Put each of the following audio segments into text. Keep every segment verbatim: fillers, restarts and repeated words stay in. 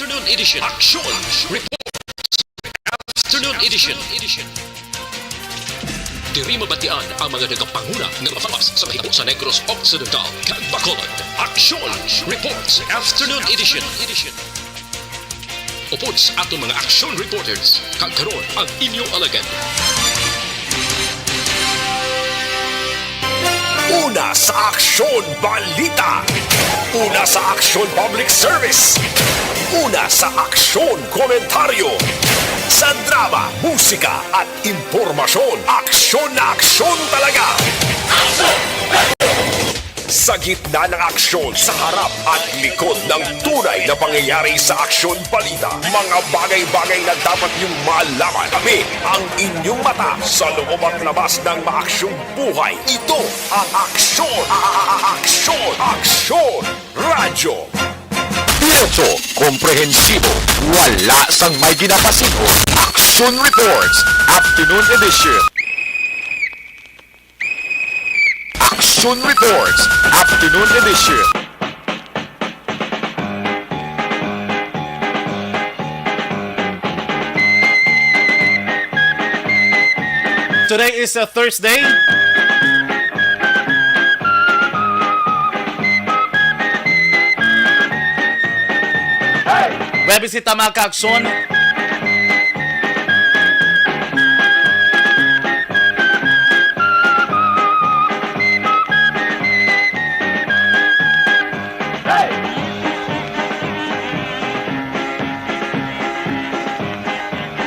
Afternoon Edition. Action Report. Afternoon Edition. Diri mabatian ang mga nagapanguna nga mga batas sa mahitabo sa Negros Occidental kag Bacolod. Action Reports Afternoon Edition. Upod sa aton mga action reporters, kag karon ang inyo alagad. Una sa aksyon, balita. Una sa aksyon, public service. Una sa aksyon, komentaryo. Sa drama, musika, at impormasyon, aksyon na aksyon talaga. Sa gitna ng aksyon, sa harap at likod ng tunay na pangyayari sa aksyon balita, mga bagay-bagay na dapat niyong malaman. Kami ang inyong mata sa loob at labas ng maaksyong buhay. Ito ang aksyon, a- a- a- aksyon, aksyon, radyo. Diretso, komprehensibo, wala sang may ginapasin-on. Action Reports, Afternoon Edition. Action Reports, Afternoon Edition. Today is a Thursday. Webisita, mga kaakson.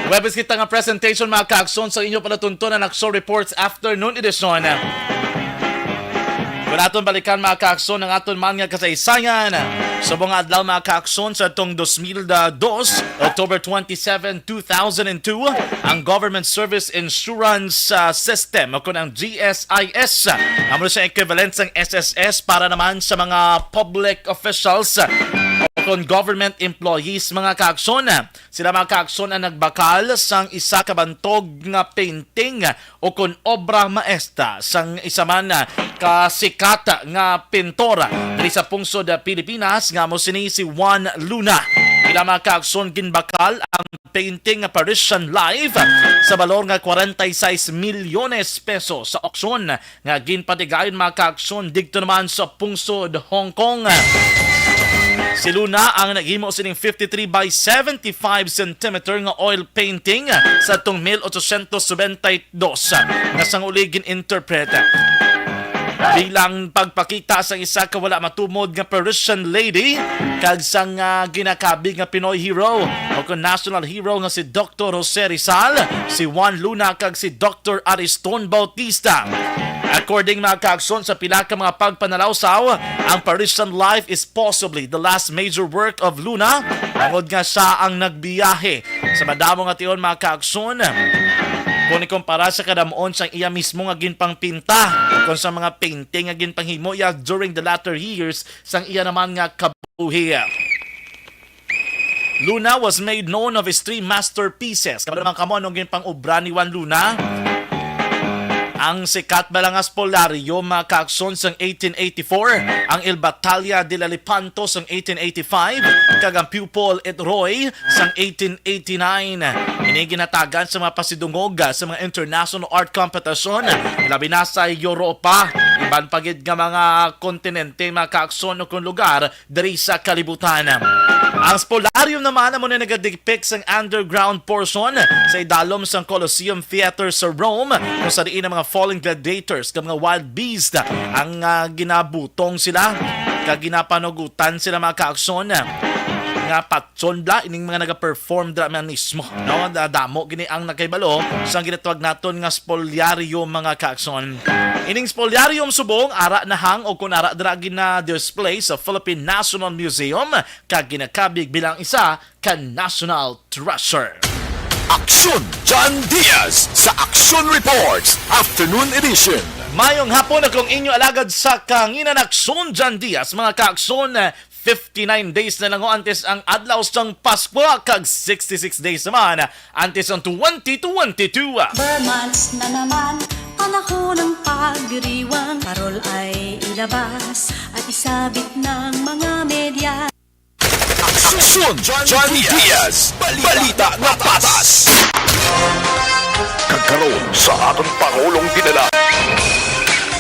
Webisita nga presentation, mga kaakson, sa inyo palatuntunan, Action Reports Afternoon Edition. Kung aton balikan, mga kaakson, ang aton man nga kasaysayan, sa mga adlaw, mga kaakson, sa atong dos mil dos, October twenty-seven, two thousand and two, ang Government Service Insurance, ah, System, o kung ang G S I S, amo siya equivalent sang S S S para naman sa mga public officials o kung government employees, mga kaakson. Sila, mga kaakson, ang nagbakal sang isa ka bantog nga painting o kon obra maestra sang isa man ka sikat nga pintor diri sa pungsod Pilipinas, nga amo sini si Juan Luna. Ila, mga kaakson, ginbakal ang painting nga Parisian Life sa balor nga kwarenta y seis milyones pesos sa auksyon nga ginpatigayon, mga kaakson, didto naman sa pungsod Hong Kong. Si Luna ang naghimo sining fifty-three by seventy-five centimeter nga oil painting sa atong mil ochocientos noventa y dos, nga sang uli gin-interpret bilang pagpakita sa isa ka wala matumod nga Parisian lady kag sang, ah, ginakabig nga Pinoy hero o kon national hero nga si Doktor Jose Rizal, si Juan Luna kag si Doktor Ariston Bautista. According, mga kaakson, sa pila ka mga pagpanalawsaw, ang Parisian Life is possibly the last major work of Luna, tungod nga siya ang nagbiyahe sa madamo nga tion, mga kaakson, kung ikumpara sa kadamon sang iya mismo nga ginpangpinta o kon sa mga painting nga ginpanghimo iya during the latter years sang iya naman nga kabuhi. Luna was made known of his three masterpieces. Kabalo naman kamo anong ginpang-obra ni Juan Luna? Ang sikat bala nga spolarium, mga kaakson, sang eighteen eighty-four, ang Il Battaglia de la Lepanto sang eighteen eighty-five, kag ang Pupil et Roey sang eighteen eighty-nine. Ini ginhatagan sa mga pasidungog, ah, sa mga international art competition, labi na sa Europa. Iban pa gid nga mga kontinente, mga kaakson, o kung lugar diri sa kalibutan. Ang spolarium naman amo na nagadepict sang underground portion sa idalom sang Colosseum Theater sa Rome, kung sa diin ang mga fallen gladiators kag mga wild beast ang, ah, ginabutong sila kag ginapanugutan sila, mga kaakson, nga patyon bala ining mga nagaperform dira man mismo, no? Da-, damo gini ang nakahibalo sang ginatawag naton nga spolarium, mga kaakson. Ining spolarium subong ara na hang o kun ara dira gina-display sa Philippine National Museum kag ginakabig bilang isa ka national treasure. Aksyon, John Diaz sa Aksyon Reports Afternoon Edition. Mayong hapon, akong inyo alagad sa kahanginan, Aksyon John Diaz. Mga kaakson, fifty-nine days na lang antes ang adlaw sang Paskwa, kag sixty-six days naman antes ang twenty twenty-two. Ber months na naman, panahon ng pagdiriwang. Parol ay ilabas at isabit ng mga media. Aksyon, Johnny Diaz, balita nga patas. Kag karon sa aton Pangulong General.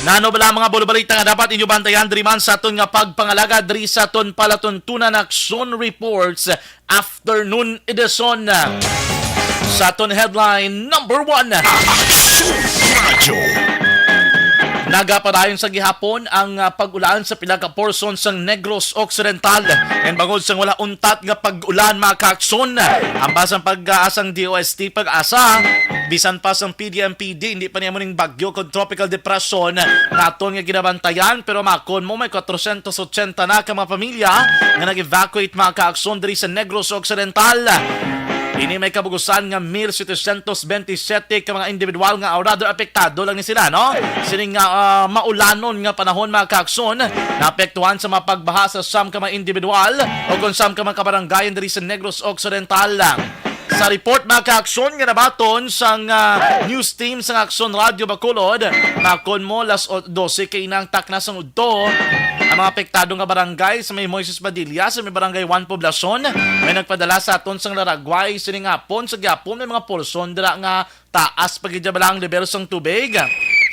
Nano bala mga bulobalita nga dapat inyo bantayan diri man sa aton nga pagpangalaga diri sa aton palatuntunan aksyon reports afternoon edition? Sa aton headline number one. Aksyon Radyo. Nagapadayon sa gihapon ang ah, pag-ulan sa pila ka portion sang Negros Occidental. And bangod sang wala untat nga pag-ulan, mga kaakson, ang basang pag-aasang D O S T pag-asa, bisan pa sang P D M P D, hindi pa niya muning bagyo kung tropical depression nga aton nga ginabantayan. Pero makon mo, may kwatrosyentos otsenta na ka mga pamilya nga nag-evacuate, mga kaakson, diri sa Negros Occidental. Ini may kabugusan nga mil setecientos bentisiete ka mga individual nga, or rather, apektado lang ni sila, no? Sining nga ah, maulanon nga panahon, mga kaakson, naapektuhan sa mga pagbaha sa sam ka mga individual o kung sam ka mga kabaranggayan diri sa Negros Occidental. Sa report, mga kaakson, nga nabaton sang ah, news team sang Aksyon Radyo Bacolod, makon mo las o-, dose kay nang takna sang udto ang mga apektado nga barangay sa may Moises Padilla, sa may barangay one Poblacion, may nagpadala sa aton sang laragway sining hapon. Sa gihapon, may mga porson dira nga taas pa gid bala ang level sang tubig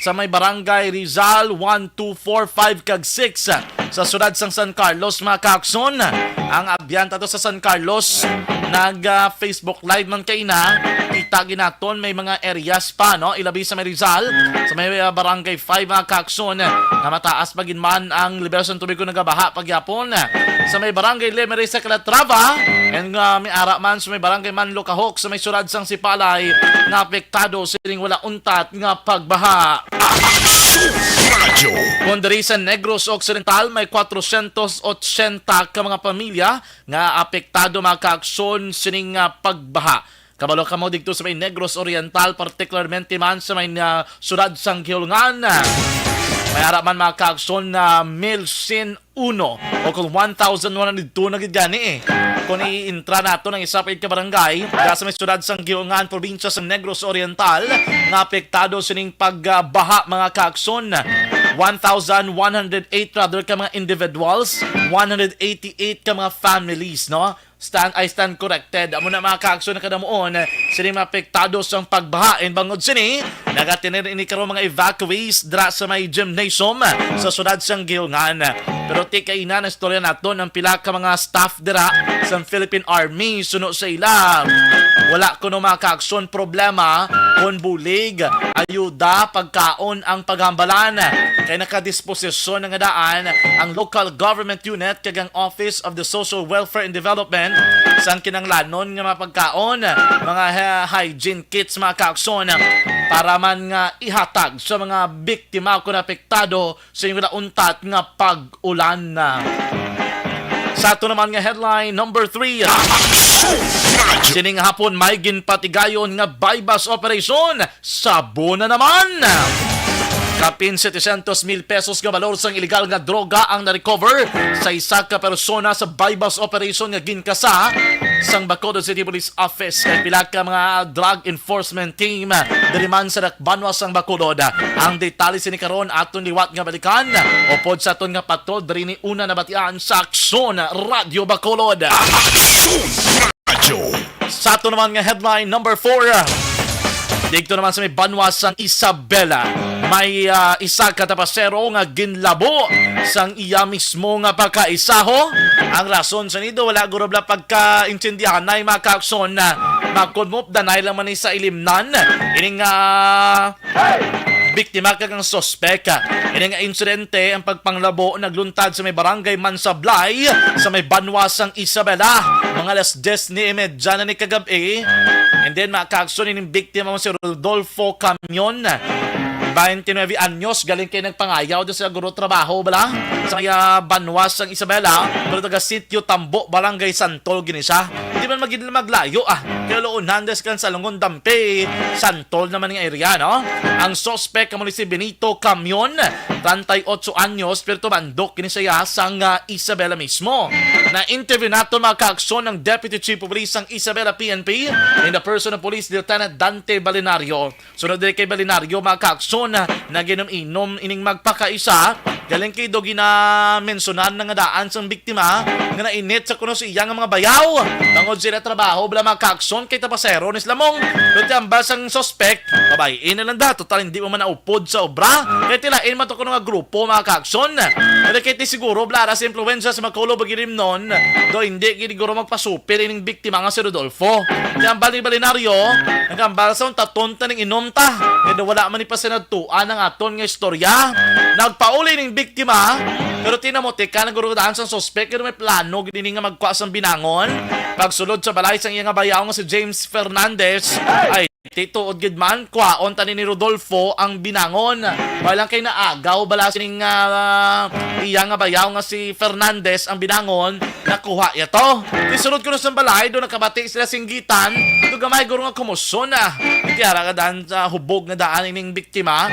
sa may barangay Rizal one, two, four, five, kag six sa siyudad sang San Carlos, mga kaakson. Ang abyan tato sa San Carlos, nag ah, Facebook Live man kay na, kita ginaton may mga areas pa, no, ilabi sa may Rizal, sa may ah, barangay five, mga kaakson, nga mataas pa gid man ang level sang tubig kung nagabaha pagyapon. Sa may barangay Lemery sa Calatrava, and nga may ara man sa may barangay Manlocahok sa may siyudad sang Sipalay, nga apektado sining wala untat nga pagbaha. Radyo. Kung diri sa Negros Occidental, may kwatrosyentos otsenta ka mga pamilya nga apektado, mga kaakson, sining ah, pagbaha. Kabalo kamo didto sa may Negros Oriental, particularmente man sa may ah, siyudad sang Guihulngan. May ara man, mga kaakson, na mil syen uno o kung one thousand one hundred two na gid gani eh. Kung iintra nato ang isa pa gid ka barangay, diha sa may siyudad sang Guihulngan, probinsya sang Negros Oriental, nga apektado sining pagbaha, mga kaakson. One thousand one hundred eight rather ka mga individuals, one hundred eighty-eight ka mga families, no? Stand, I stand corrected. Amo na, mga kaakson, na kadamuon sini mga apektado sang pagbaha. And bangod sini, nagatener ini karon mga evacuees dira sa may gymnasium sa siyudad sang Guihulngan. Pero ti kay ina, naistorya naton ang pila ka mga staff dira sa Philippine Army. Suno sa ila, wala kuno, mga kaakson, problema kon bulig, ayuda, pagkaon ang paghambalan. Kay nakadisposisyon na nga daan ang local government unit kag ang Office of the Social Welfare and Development sang kinahanglanon nga mga pagkaon, mga hy-, hygiene kits, mga kaakson, para man nga ihatag sa mga biktima kon apektado sa wala untat nga pag-ulan. Sa ato naman nga headline number three. Sining hapon may ginpatigayon nga buy-bust operation. Sabo na naman! Kapin setecientos mil pesos nga balor sang iligal nga droga ang na-recover sa isa ka persona sa buy-bust operation nga ginkasa sang Bacolod City Police Office kag pila ka mga drug enforcement team diri man sa dakbanwa sang Bacolod. Ang detalye sini karon aton liwat nga balikan upod sa aton nga patrol diri ni una nabatian sa Aksyon Radyo Bacolod. Aksyon Radyo. Sa ato naman nga headline number four, didto naman sa may banwa sang Isabela, may ah, isa ka trapasero nga ginlabo sang iya mismo nga pagkaisaho. Ang rason sa nido, wala guro bala pagkaintindihanay, mga kaakson, na makon mo danay lang man ni sa ilimnan. Ining ah, biktima kag ang suspek. Ini nga insidente, ang pagpanglabo, nagluntad sa may barangay Mansablay, sa may banwa sang Isabela, mga alas diyes ni imedya na ni kagab-i. And then, mga kaakson, ining biktima mo si Rodolfo Camion, twenty-nine anyos, galing kay nagpangayaw do sa guro trabaho bala sa may ah, banwa sang Isabela, pero taga Sitio Tambo, Barangay Santol gini siya. Di man magid maglayo ah. Kay Oloon Handes kan sa Lungon Dampi, Santol naman nga area, no? Ang suspek amo ni si Benito Camion, treinta y ocho anyos, pero tumandok kini siya sang ah, Isabela mismo. Na-interview nato, mga kaakson, ang Deputy Chief of Police sang Isabela P N P in the person of Police Lieutenant Dante Balinario. Sunod diri kay Balinario, mga kaakson, naginom-inom ining magpakaisa Galing kay do ginamentsonan na nga daan sang biktima nga nainit sa kuno sa iya nga mga bayaw. Tungod sila trabaho bala, mga kaakson, kay tapasero ni sila mong. Pero ti hambal sang suspek, babayi na lang da, total hindi mo man naupod sa obra. Kay tilain man to kuno nga grupo, mga kaakson. Pero kay ti siguro bala ra sa impluwensya sa makulo bagilimnon, do hindi gid siguro magpasupil ining biktima nga si Rodolfo. Ti hambal ni Balinario, nagambal sa unta tonta ning inom ta. Kay do wala man ni pasinadtuan ang aton nga istorya. Nagpauli ning biktima, pero tinamotika na guro daan sang suspek, pero may plano gid ini nga magkuha sang binangon. Pagsulod sa balay sang iya nga bayaw nga si James Fernandez, ay, ti tuod gid man, kuhaon tani ni Rodolfo ang binangon. Wala lang kay naagaw bala sining, ah, iya nga bayaw nga si Fernandez ang binangon, nakuha iya to. Ti sulod kuno sang balay, do nakabati sila sing gitan, do gamay guro nga kumuson na. Ti ara nga daan sa hubog nga daan ining biktima.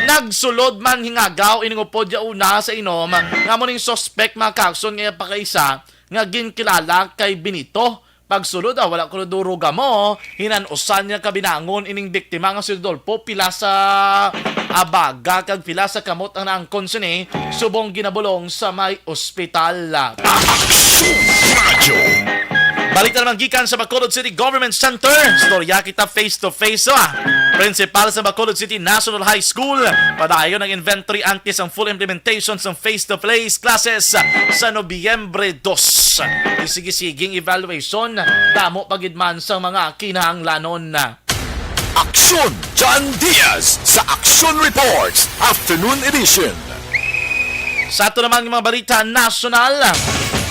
Nagsulod man hingagaw ining upod ya una sa inom, nga amo ning suspek, mga kaakson, nga iya pakaisa nga ginkilala kay Benito. Pagsulod, ah, wala kuno duro gamo, hinan-usan niya kabinangon ining biktima nga si Rodolfo, pila sa abaga kag pila sa kamot ang naangkon sini, subong ginabulong sa may ospital. Aksyon Radyo. Balita naman gikan sa Bacolod City Government Center. Istorya kita face to face, ah. Principal sa Bacolod City National High School, padayon ang inventory antes ang full implementation sang face-to-face classes sa Nobyembre dos. Isigisiging evaluation, damo pa gid man sang mga kinahanglanon. Aksyon John Diaz sa Aksyon Reports Afternoon Edition. Sa ato naman nga mga balita nasyonal,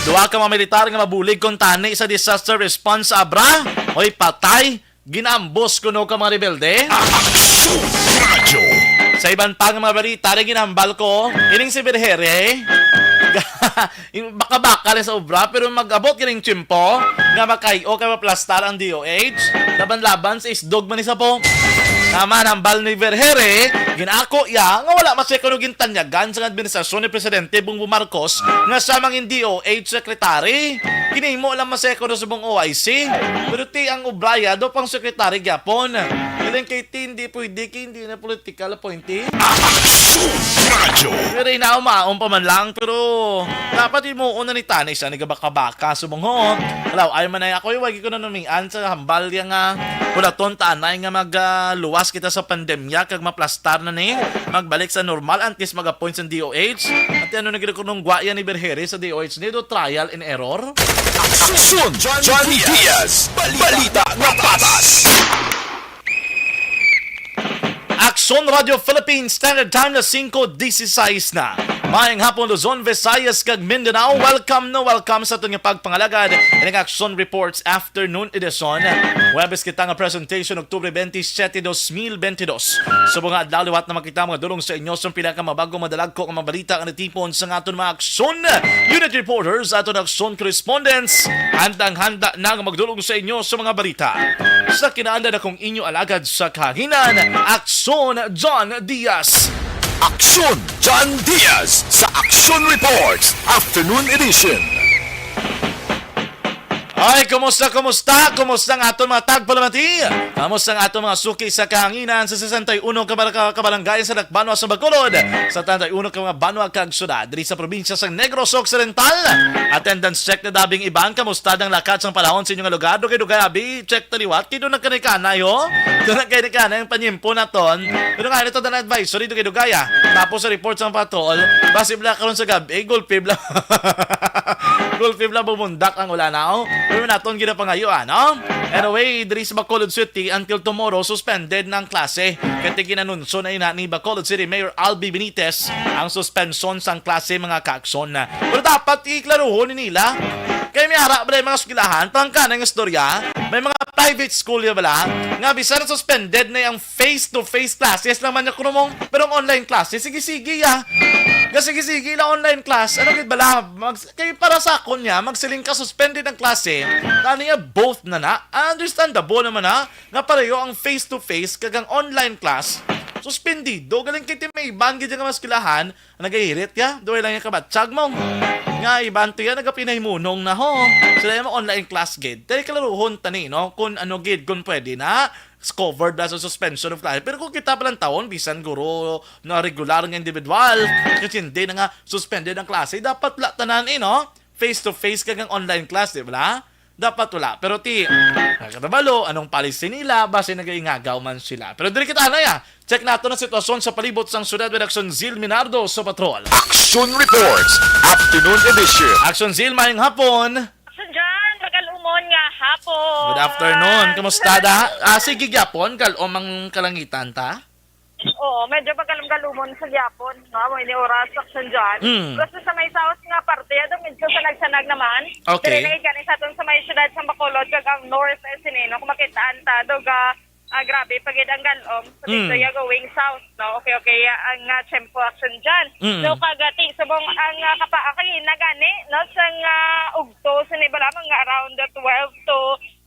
duha ka mga militar nga mabulig kuntani sa disaster response sa Abra, oy patay, ginaambos kuno ka mga rebelde. Aksyon Radyo. Sa iban pa nga mga balita, rin ginambal ko, ining si Berhere, baka-baka lang sa obra, pero mag-abot kining tiyempo nga makayo kay maplastar ang D O H. Laban-laban sa isdog man ni Sapo. Naman, hambal ni Vergere, ginako iya nga wala man siya kuno gintanyagan sa administrasyon ni Presidente Bongbong Marcos nga siya mangin D O H secretary. Ginhimo lang man siya kuno subong O I C. Pero ti ang obraya do pang secretary gyapon. Galing kay ti hindi pwede kay hindi na political appointee. Aksyon Radyo. Pero inaw maon pa man lang, pero dapat himuon na ni Tanay siya, nagabaka-baka, subong ho. Wala, ay man ay ako, iwagi ko na numian sa hambal yang, ah, pulaton tanay nga mag, ah, luwas kita sa pandemya kag maplastar na ni magbalik sa normal antes mag-appoint sa D O H. At ano na gid ko nung gwa yan ni Bergere sa D O H ni do trial and error? Aksyon John Diaz, balita na patas. Aksyon Radio Philippines, Standard Time na singko dieciséis na. Maayong hapon, Luzon, Visayas, kag Mindanao. Welcome na welcome sa aton nga pagpangalagad ining Aksyon Reports Afternoon Edition. Huwebes kita nga presentation, Oktubre twenty-seven, dos mil twenty-dos. Sa mga adlaw liwat na makita mga dulong sa inyo sa pila ka mabag-o, madalagko nga mga balita nga natipon sa aton mga Aksyon Unit Reporters, aton Aksyon Correspondents, handang-handa na nga magdulong sa inyo sa mga balita. Sa kinaandan akong inyo alagad sa kahanginan, Aksyon John Diaz. Aksyon John Diaz sa Aksyon Reports Afternoon Edition. Ay, kumusta, kumusta? Kumusta ang aton mga tagpalamati? Kumusta ang aton mga suki sa kahanginan sa sesenta y uno ka baraka-, kabarangayan sa Dakbanwa sa Bacolod, sa setenta y uno ka mga banwa kag syudad diri sa probinsya sa Negros Occidental? Attendance check na dabing iban, kamusta ang lakat sang panahon sa inyo nga lugar? Dugay-dugay, abi, check ta liwat. Kay doon nagkanikanay, ho? Doon nagkanikanay ang panyimpo naton. Pero nga, ito na advisory, dugay-dugay, ah. Tapos sa report sa patrol, basi bla karon sa gabi, gulpi bla. Gulpi bla bumundak ang ulan, ah, oh. Pero naton ginapangayo, ah, no? Anyway, diri sa Bacolod City, until tomorrow, suspended na ang klase. Kaya ginanunso na ina ni Bacolod City Mayor Albi Benitez ang suspension sang klase, mga kaakson. Pero dapat iklaruhon ni nila. Kay may ara ba yung mga eskwelahan? Pangkana yung istorya, may mga private school ya bala nga bisan suspended na yung face-to-face classes naman niya kuno mong, pero ang online classes, sige-sige ya. Nga sige-sige la online class. Ano gid bala? Mag, kay para sa akon niya, magsiling ka suspended ang klase. Tani nga both na na. Understandable naman na nga pareho ang face-to-face kag ang online class. Suspendido, galing kay ti may iban gid nga mga eskwelahan, nagahirit ya, duway lang yung kabatsag mo. nga iban to yan nagapinahimunong na ho. Sila yung mga online class gid. Dahil kalaruhon tani, no? Kung ano gid, kung pwede na, s- covered na sa suspension of class. Pero kung kita pa lang taon, bisan guro na regular nga individual, kasi hindi na nga suspended ang klase, dapat wala tanan eh, no? Face to face kag ang online class, di ba? Dapat wala. Pero ti, nagkabalo, anong policy nila, basi nagaingagaw man sila. Pero diri kita na ya. Check nato ang sitwasyon sa palibot sang syudad with Action Zil Minardo sa Patrol. Action Reports, Afternoon Edition. Action Zil, mayong hapon. Action John, magalumon nga hapon. Good afternoon. Kumusta da? Ah, sige gyapon, kalom ang kalangitan ta. Oo, medyo magalum-galumon sa gyapon, no? Mo ini oras, Action John. Mm. Gusto sa may south nga parte, ado medyo sa nagsanag naman. Okay. Diri na gani sa aton sa may syudad sa Bacolod, kag ang north, eh, sini, no? Kung makitaan ta, do ga, ah, grabe, pagid ang galom sa Mm. Victoria going south, no? Okay, okay, ah, ang, ah, tempo, Action John. Mm. So, kagati, subong ang, ah, kapa-, okay, nagani, no? Sang, ah, ugto, sini ba lamang nga around the twelve to,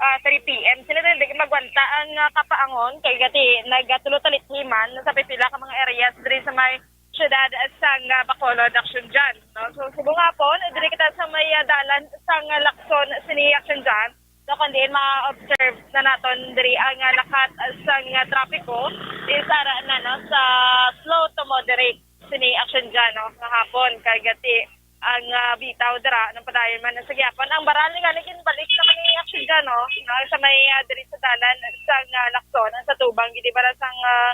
ah, three P M. Sini rin, di magwanta ang, ah, kapaangon, kay gati, nagatulo talithiman sa pipila ka mga areas diri sa may syudad sang, ah, Bacolod, Action John, no? So, subong hapon, diri kita sa may, ah, dalan sang, ah, Lacson, sini, Action John. So, kung diin ma-observe na naton diri ang, ah, lakat sang, ah, trapiko, is ara na, no, sa slow to moderate sini, Action John, no, nga hapon, kay gati ang, ah, bitaw dira, nang padayon man sa gyapon. Ang baral ni gani ginbalik naman ni Action John, no, na sa may, ah, diri sa dalan sang, ah, Lacson, sa tubang, gidi para sang, ah,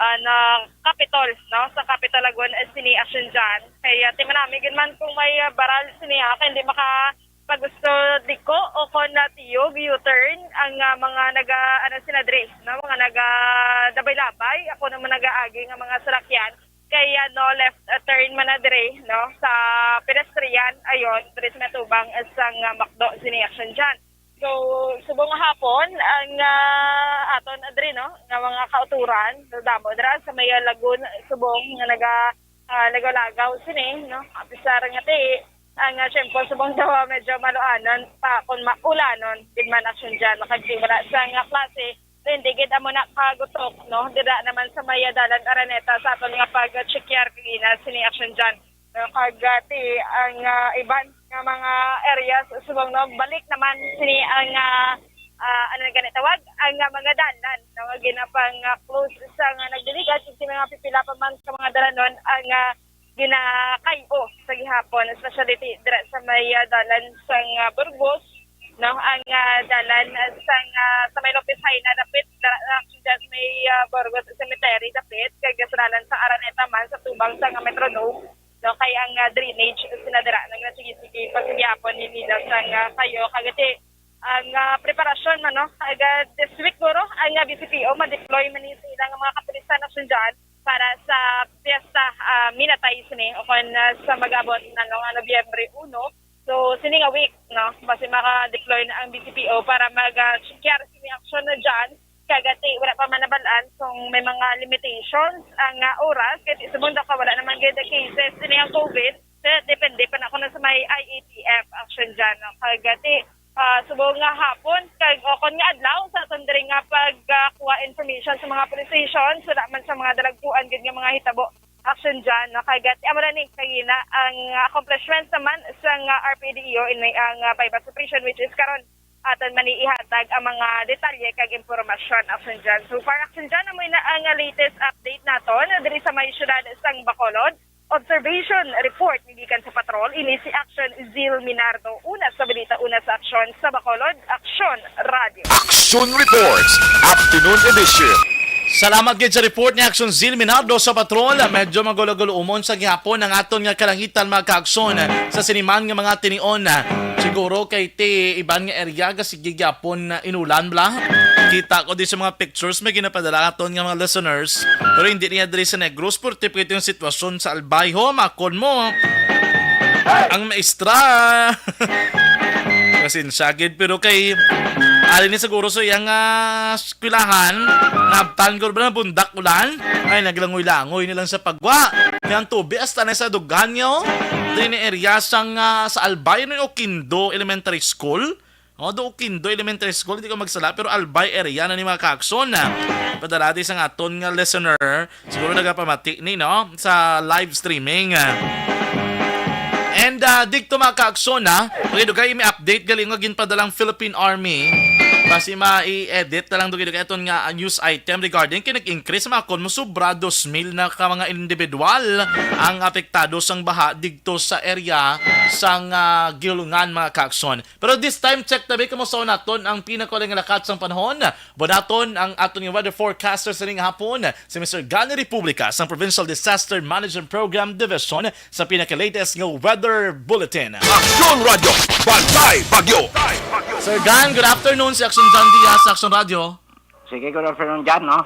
ah, na Capitol, no? Sa Capitol Lagun, eh, sini Action John. Kay, ah, ti manami gid man kung may, ah, baral sini, ah, kay hindi maka pagusto liko o kon natiyog, U-turn ang, ah, mga naga, ano, sila dre, no? Mga naga labay-labay, ako naman nagaagi nga mga salakyan. Kay, ah, no left, ah, turn man na dre, no? Sa pedestrian, ayon, dre sa natubang, eh, sa nga makdo, sini Action John. So, subong nga hapon, ang, ah, aton, ah, diri, no, nga mga kauturan, so, damo dira sa may, ah, Lagun, subong nga naga, ah, lagaw-lagaw sini, no, apisar nga ti, ang, ah, siyempre, subong daw, ah, medyo maluanon pa, kung maulanon, gid man Action John, makagdi wala sa nga klase, hindi gid amo na kagutok, no, dira naman sa may, ah, dalan Araneta sa aton nga pag-check kagina sini Action John. No, kag, ah, ti, ang, ah, iban nga mga areas subong, no, balik naman sini ang, ah, ah, ano na gani tawag, ang, ah, mga dalan, no, nga ginapang, ah, close sa nga nagdiligat sa mga pipila pa man sa mga dalanon ang, ah, ginakay-o sa gihapon, especially ti, dira sa may, ah, dalan sa, ah, Burgos, no, ang, ah, dalan, ah, sa, ah, sa may Lopez Jaena dapit dira, ah, sa may, ah, Burgos Cemetery dapit kag sa dalan sa Araneta man sa tubang sa nga Metronome. No, kay ang, ah, drainage sina dira nagasigisigi pa sa gihapon ni nila sa nga kayo kagati ang, ah, preparasyon man, no, kag, ah, this week guro ang, ah, B C P O ma-deploy man ni sa ilang mga kapulisan na sundyan para sa piyesta, ah, Minatay sini o kon, ah, sa mag-abot na, no, nga Nobyembre uno. So sini nga week, no, basi maka-deploy na ang B C P O para mag, ah, secure sini aksyon na dyan. Kagati, wala pa man nabalaan kung may mga limitations ang, ah, oras, kay subong daw ka wala naman gid cases ini ang COVID. So, depende pa na ako na sa may I A T F action dyan, no? Kagati, ah, subong nga hapon, kag o kon nga adlaw, sa aton diri nga pagkuha information sa mga police stations, wala man sa mga dalagpuan gid nga mga hitabo action dyan, no? Kagati, amo na ni, kagina, ang accomplishments naman sa nga R P D E O in may ang, ah, buy-bust operation, which is karon, aton man ihatag ang mga detalye kag impormasyon, action dyan. So far, action dyan, amo na ang latest update naton diri sa may syudad sang Bacolod. Observation report gikan sa patrol, ini si Action Zil Minardo, una sa balita, una sa aksyon sa Bacolod, Aksyon Radio. Action Reports, Afternoon Edition. Salamat gid sa report ni Action Zil Minardo sa patrol. Medyo magulo-gulo umon sa gihapon ang aton nga kalangitan, mga kaaksyon, sa siniman nga mga tinion. Siguro kay ti iban nga area, sige gyapon na inulan bala. Kita ko di sa mga pictures may ginapadala aton nga mga listeners. Pero hindi niya diri sa Negros, pero tipo ito yung sitwasyon sa Albay. Ho, makon mo. Ang maestra. Pasensya gid, pero kay ali ni siguro sa iyang, ah, eskwelahan, nabtan ko ba na bundak ulan? Ay, naglangoy-langoy nilang sa pagwa. Kaya ang tubig hasta na sa dugan niyo. Diri ni area sang, ah, sa Albay, no, Oquindo Elementary School. Oh, do Oquindo Elementary School, di ko magsala, pero Albay area na ni mga kakson. Padala di sa aton nga listener, siguro nagapamati ni, no, sa live streaming. And, ah, digto, mga kaakson, ha, dugay-dugay may update gali nga ginpadalang Philippine Army. Basi ma-edit na lang dugay-dugay aton nga, ah, news item regarding kay nag-increase, mga kon, mosubra dos mil na ka mga individual ang apektado sang baha digto sa area sang, ah, Guilongan, mga kaakson. Pero this time, check tabi, kamusta naton ang pinakaulay nga lakat sang panahon? Buhaton ang aton nga weather forecaster sining hapon, si Mister Gani Republica sang Provincial Disaster Management Program Division sa pinaka-latest nga weather bulletin. Aksyon Radio, Bantay Bagyo. Sir Gan, good afternoon. Si Aksyon John Diaz sa Aksyon Radio. Sige, good afternoon, John, no?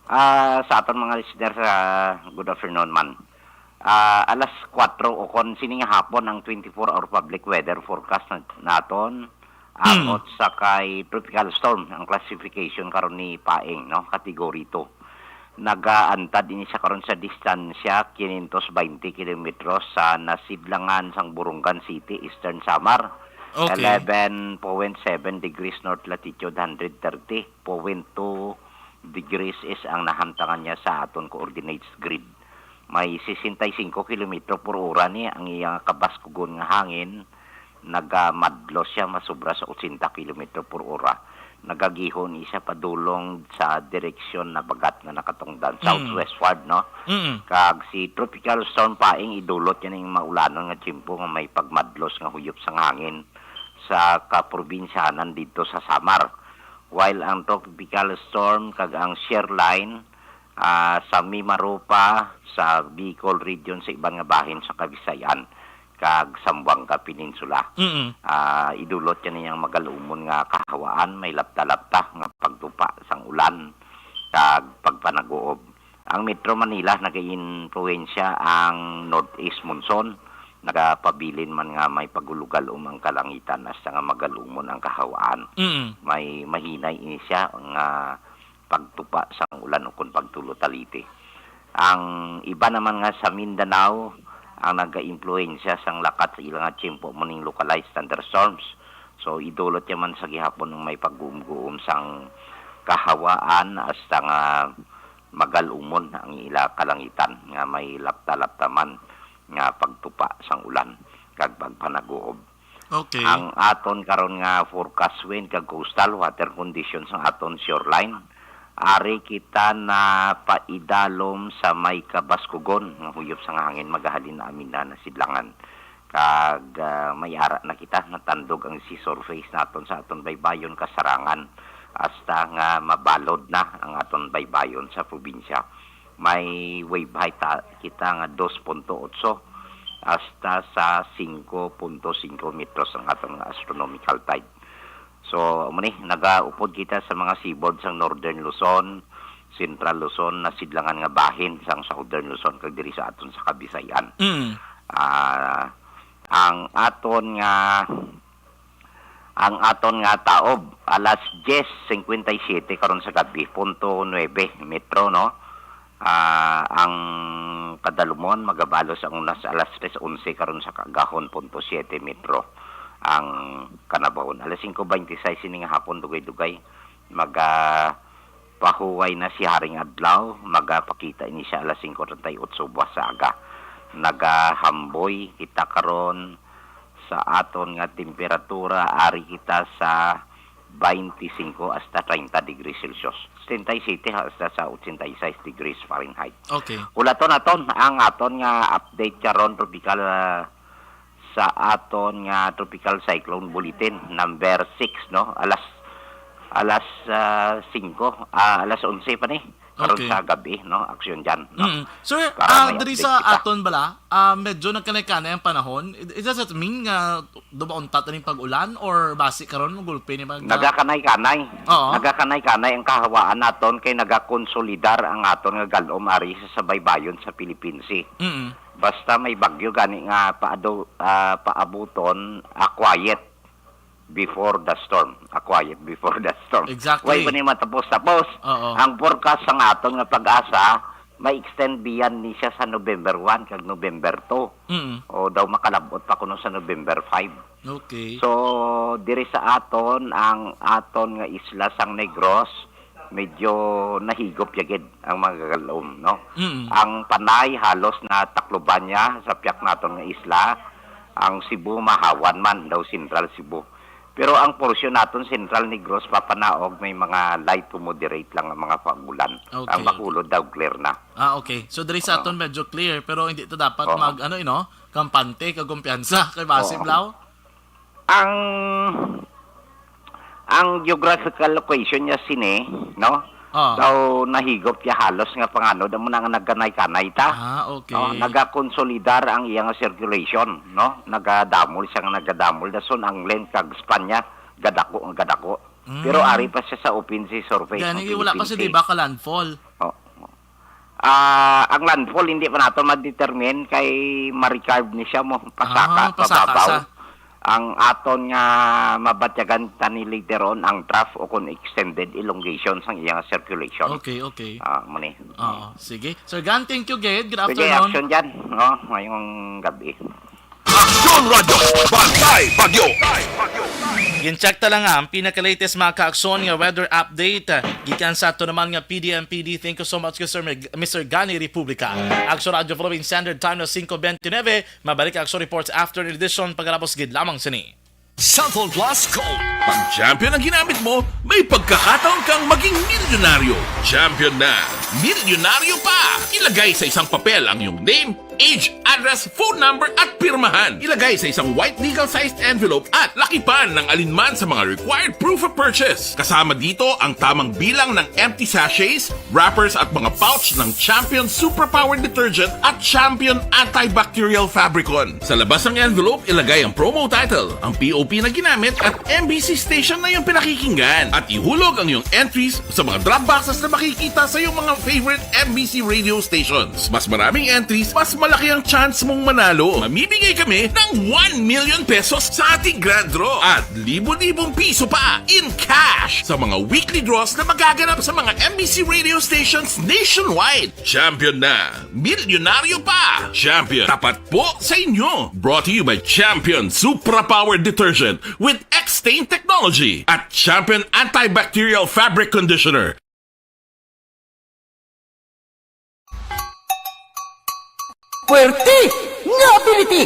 Ah, sa aton mga listeners, ah, good afternoon man. Ah, alas kuwatro o kon sini nga hapon ang twenty-four hour public weather forecast na-, naton, Hmm. angot sa kay tropical storm ang classification karon ni Paeng, no? Category two. Nagaantad ini siya karon sa distansya quinientos baynte kilometros sa nasidlangan sang Borongan City, Eastern Samar. Okay. Eleven point seven degrees north latitude, hundred thirty point two degrees east ang nahamtangan niya sa aton coordinates grid. May sesenta y cinco kilometro por ora ni ang iya kabaskugon nga hangin. Nagamadlos siya, masubra sa ochenta kilometro por ora. Nagagihon ni siya padulong sa direksyon na bagat nga nakatungdan, Mm. southwestward, no? Mm. Kag si Tropical Storm Paeng idulot niya ning maulanon nga tiyempo nga may pagmadlos nga huyop sang hangin sa kaprobinsyanan didto sa Samar. While ang Tropical Storm kag ang shear line, ah, sa Mimaropa, sa Bicol region, sa iban nga bahin sa Kabisayan, kag Zamboanga Peninsula. Mm. Ah, idulot niya niyang magalumon nga kahawaan, may lapta-lapta nga pagtupa sang ulan kag pagpanaguob. Ang Metro Manila, nagaimpluwensya ang northeast monsoon, nagapabilin man nga may pagulugalom ang kalangitan hasta nga magalumon ang kahawaan. Mm. May mahinay ini siya nga pagtupa sang ulan ukon pagtulo taliti. Ang iba naman nga sa Mindanao, ang nagaimpluwensya sang lakat sa ila nga tiyempo mo ning localized thunderstorms. So, idulot niya man sa gihapon ang may pagguom-guom sang kahawaan hasta nga magalumon ang ila kalangitan nga may lapta-lapta man nga pagtupa sang ulan kag pagpanaguob. Okay. Ang aton karon nga forecast wind kag coastal water conditions sang aton shoreline, ari kita na paidalom sa may kabaskugon nga huyop sang hangin magahalin na amin na nasidlangan. Kag, ah, may ara na kita, natandog ang sea surface naton sa aton baybayon kasarangan hasta nga mabalod na ang aton baybayon sa probinsya. May wave height ta-, kita nga dos punto otso hasta sa singko punto singko metros ang aton nga astronomical tide. So, amo ni, nagaupod kita sa mga seaboard sang Northern Luzon, Central Luzon, nasidlangan nga bahin sang Southern Luzon, kag diri sa aton sa Kabisayan. Mm. Ah, ang aton nga, ang aton nga taob, alas diyes cincuenta y siete karon sa gabi, punto nuebe metro, no? Ah, ang kadalumon, magabalos ang unas alas tres onse karon sa kaagahon, punto siete metro ang kanabahon. Alas singko beintiseis sining hapon, dugay-dugay, maga-, pahuway na si Haring Adlaw, magapakita ini siya alas singko treinta y ocho buwas sa aga. Nagahamboy kita karon sa aton nga temperatura, ari kita sa twenty-five hasta treinta degrees Celsius. Setenta y siete hasta sa ochenta y seis degrees Fahrenheit. Okay. Ulaton naton ang aton nga update karon, tropical, ah, sa aton nga tropical cyclone bulletin number six, no? Alas, alas, ah, singko, ah, alas onse pa ni. Karon Okay. sa gabi, no? Aksyon dyan, no? Mm. Sir, Para ah, may diri update sa kita. aton bala, ah, medyo nagkanay-kanay ang panahon. It, it doesn't mean nga dumauntat na ning pag-ulan or basi karon magulpi ni mag- Nagakanay-kanay. Oo. Nagakanay-kanay ang kahawaan naton kay nagakonsolidar ang aton nga galom ari sa, sa baybayon sa Philippine Sea. Mm. Basta may bagyo gani nga paado-, ah, paabuton, a quiet before the storm. A quiet before the storm. Exactly. Way pa ni matapos-tapos. Oo. Ang forecast sang aton nga PAGASA, may extend biyan ni siya sa November one kag November two. Mm. O daw makalabot pa kuno sa November five. Okay. So, diri sa aton, ang aton nga isla sang Negros, medyo nahigop ya gid ang mga galom, no? Mm. Ang Panay halos natakloban niya sa piyak naton nga isla. Ang Cebu, mahawan man daw, Central Cebu. Pero ang porsyon naton, Central Negros, Papanaog, may mga light to moderate lang ang mga pag-ulan. Okay, ang Bacolod daw, clear na. Ah, okay. So, diri sa Oo. aton medyo clear, pero hindi to dapat Oo. mag, ano, you know, kampante, kagumpiyansa, kay Basim Oo. Lao. Ang, ang geographical location niya sini, no? Ah. Daw nahigop ya halos nga panganod, amo na nga nagkanay-kanay ta. Ah, okay. No? Nagakonsolidar ang iya nga circulation, no? Nagadamol siya nga nagadamol. Dason ang length kag span niya, gadako nga gadako. Mm. Pero ari pa siya sa open sea surface Gani, ng wala pa Philippine siya, di Sea. ba, ka-landfall? Oh. Ah, ang landfall, hindi pa nato ma-determine kay ma-recarve ni siya mo pasaka Ah, pasaka pababaw. sa Ang aton nga mabatyagan tani later on ang trough o kon extended elongation sang iyang circulation. Okay, okay. Ah, mo ni. Oo, sige. Sir Gan, thank you, gid. Good Sige, afternoon. action dyan, no? Ngayong gabi. Aksyon Radyo, Bantay Bagyo. Gin-check ta lang, ah, ang pinaka-latest, mga ka-aksyon, nga weather update, ah, gikan sa ato naman nga P D M P D. Thank you so much, Mister Mig-, Mister Gani Republica. Aksyon Radyo Philippine Standard Time na singko bente nuebe. Mabalik ang Aksyon Reports after edition, pagkatapos gid lamang sini. Cellphone Plus Gold. Pag Champion ang ginamit mo, may pagkakataon kang maging milyonaryo. Champion na, milyonaryo pa! Ilagay sa isang papel ang iyong name, age, address, phone number, at pirmahan. Ilagay sa isang white legal-sized envelope at lakipan ng alinman sa mga required proof of purchase. Kasama dito ang tamang bilang ng empty sachets, wrappers, at mga pouch ng Champion Superpower Detergent at Champion Antibacterial Fabricon. Sa labas ng envelope, ilagay ang promo title, ang P O P na ginamit, at M B C station na iyong pinakikinggan. At ihulog ang iyong entries sa mga drop boxes na makikita sa iyong mga favorite M B C radio stations. Mas maraming entries, mas malaki ang chance mong manalo. Mamimigay kami ng one million pesos sa ating grand draw at libo-libong piso pa in cash sa mga weekly draws na magaganap sa mga M B C radio stations nationwide. Champion na! Milyonaryo pa! Champion, tapat po sa inyo! Brought to you by Champion Supra Power Detergent with X-Stain Technology at Champion Antibacterial Fabric Conditioner. Puwerte nga ability!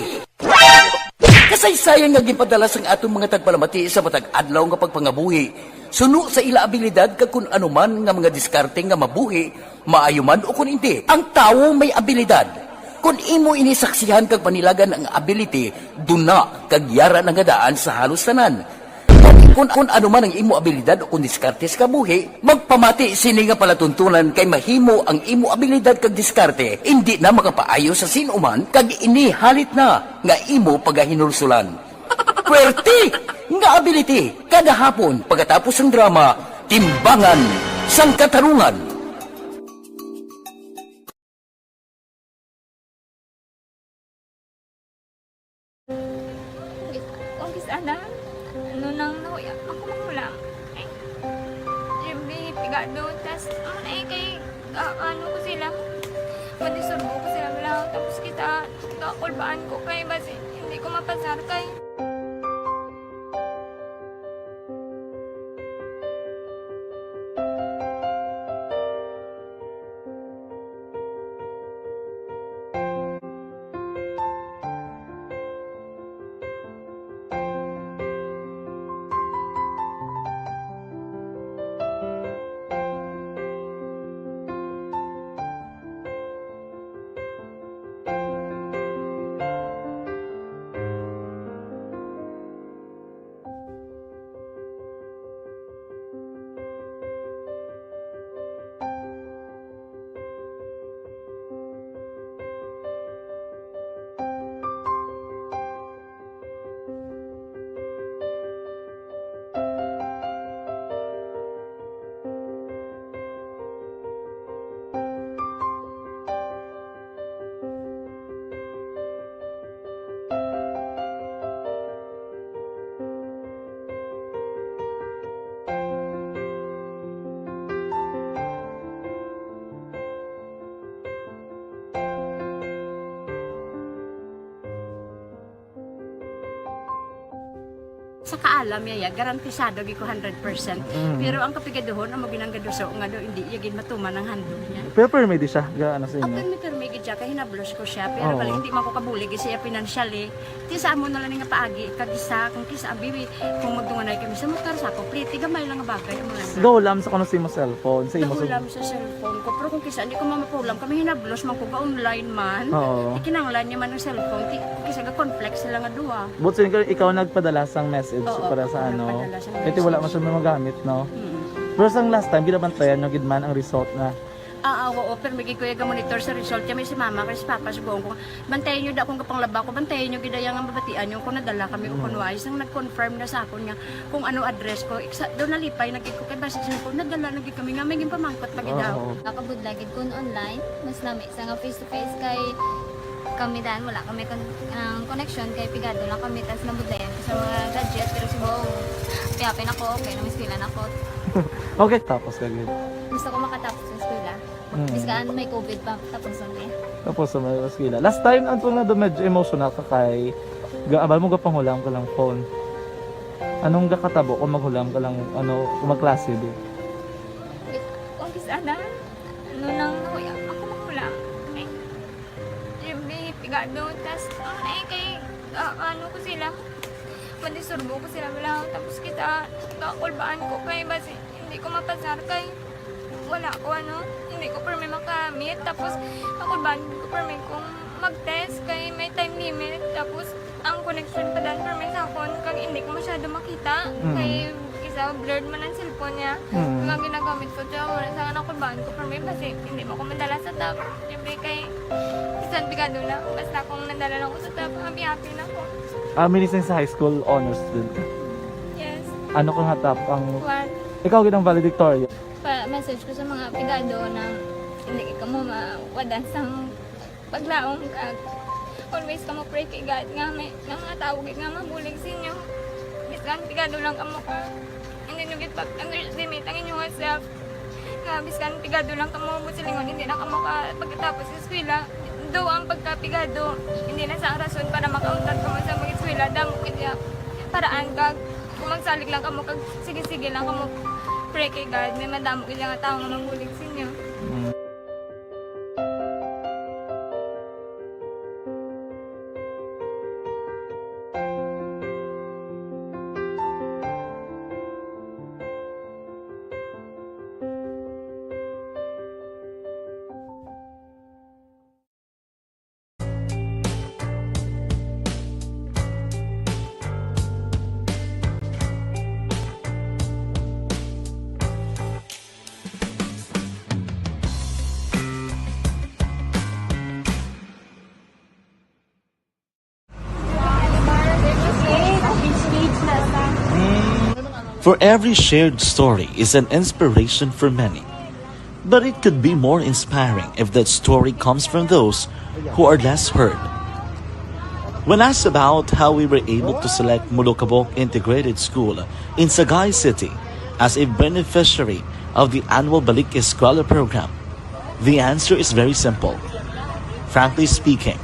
Kasaysayan nga ginpadala sang aton mga tagpalamati sa matag adlaw nga pagpangabuhi, suno sa ila abilidad kag kun ano man nga mga diskarte nga mabuhi, maayo man o kun indi. Ang tawo may abilidad. Kun imo ini saksihan kag panilagan ang ability, duna kag yara na nga daan sa halos tanan. Kun, kun ano man ang imo abilidad o kun diskarte sa kabuhi, magpamati sini nga palatuntunan kay mahimo ang imo abilidad kag diskarte indi na makapaayo sa sin-o man kag ini halit na nga imo pagahinulsulan. Puwerte nga ability kada hapon pagkatapos sang drama, Timbangan sang Katarungan. Kung kis-, kung kis-, ana, ano nang nahuya, ako mangulang. Ay, siyempre, pigado, tas, ano na eh, kay, ah, ano ko sila, madisturbo ko sila, wala, tapos kita, kakulbaan ko, kay basi, hindi ko mapasar, kay Sa kaalam niya, ya, garantisado gid ko hundred percent. Mm. Pero ang kapigaduhon, amo ginang gaduso nga daw hindi iya gid matuman ang handog niya. Pero permi di siya, ga-, ano sa inyo? Permi, permi gid siya, kay hinablos ko siya. Pero Oo. Bali, hindi man ko kabulig siya financially. Ti sa amo na lang nga paagi, kag isa, kung kisa, abi, kung magdunganay kami sa motor, sa ako, pliti, gamay lang nga bagay, amo lang. Gahulam sa kuno sa imo cellphone, sa imo sa Gahulam sa cellphone ko, pero kung kisa, hindi ko mamapulam, kami hinablos man ko, ga-online man. Oo. Ikinanglan niya man ang cellphone, ti, kung kisa, ga-conflict sila nga duha. But since ikaw nagpadala sang message Oo, para sa ako ano, nagpadala sang kaya ti wala man message. Siya magamit, no? Mm. Pero sang last time, ginabantayan nyo gid man ang result na Ah, ah, oo, pero may gid ko iya ga-monitor sa result. Kaya may si mama, kay si papa, sugoon ko, bantayan nyo da akong gapanglaba ko, bantayan nyo gid ang mabatian nyo kung nadala kami o Mm. kung wais. Nang nag-confirm na sa akon nga kung ano address ko, iksa, daw nalipay na gid ko, kay basi sa ko, nadala na gid kami nga, may ginpamangkot pa gid Oo. Ako. Nakabudlay gid kun online, mas lami sa nga face to face kay kami dan, wala kami kon-, ang connection kay pigado lang kami, tas nabudlayan ko sa mga gadget, pero subong, happy-happy na ko, okay na, may eskwela na ko. Okay, tapos ka gid. Gusto ko makatapos sa eskwela. Mm. Bisan may covid pa, tapos ang day. Tapos sa mga eskwela. Last time, ang tunga do medyo emotional ka kay gaabal mo gapanghulam ka lang phone. Anong gakatabo kung maghulam ka lang, ano, kung magklase, di? Kung kisa na, ano nang nahuya, ako maghulam. Ay, yung may pigado, tas, ano na eh, kay, ah, ano ko sila, madisturbo ko sila, wala. Tapos kita, kakulbaan ko kay, basi, hindi ko mapasar kay, wala ko, ano, hindi ko permi makamit. Tapos, kakulbaan ko permi kung mag-test kay may time limit. Tapos, ang connection pa dan permi sa akon, kag hindi ko masyado makita. Mm. Kay, isa, blurred man ang cellphone niya. Mm. Mga ginagamit ko, tsaka wala sa akin, nakulbaan ko permi, basi, hindi mo ko madala sa top. Siyempre, kay, bisan pigado lang, basta kung nadala lang ko sa top, happy-happy na ko. Ah, minising sa high school, honor student ka? Yes. Ano ka nga top ang One. Ikaw gid ang valedictorian? Pa-message ko sa mga pigado na hindi ka mo mawadan sang paglaom, kag always ka mo pray kay God nga may, nga mga tawo gid nga mabulig sa inyo. Bisan pigado lang kamo ka, hindi nyo gid pag-underestimate ang inyong self. Nga bisan pigado lang kamo, buot silingon, hindi na kamo ka pagkatapos sa eskwela. Do ang pagkapigado, hindi na sa rason para makauntat kamo sa mag-eskwela. Damo gid ya paraan, kag kung magsalig lang kamo, kag sige-sige lang kamo pray kay God, may madamo gid nga tawo nga mabulig sa inyo. Mm. For every shared story is an inspiration for many. But it could be more inspiring if that story comes from those who are less heard. When asked about how we were able to select Molokabok Integrated School in Sagay City as a beneficiary of the annual Balik Eskwela program, the answer is very simple. Frankly speaking,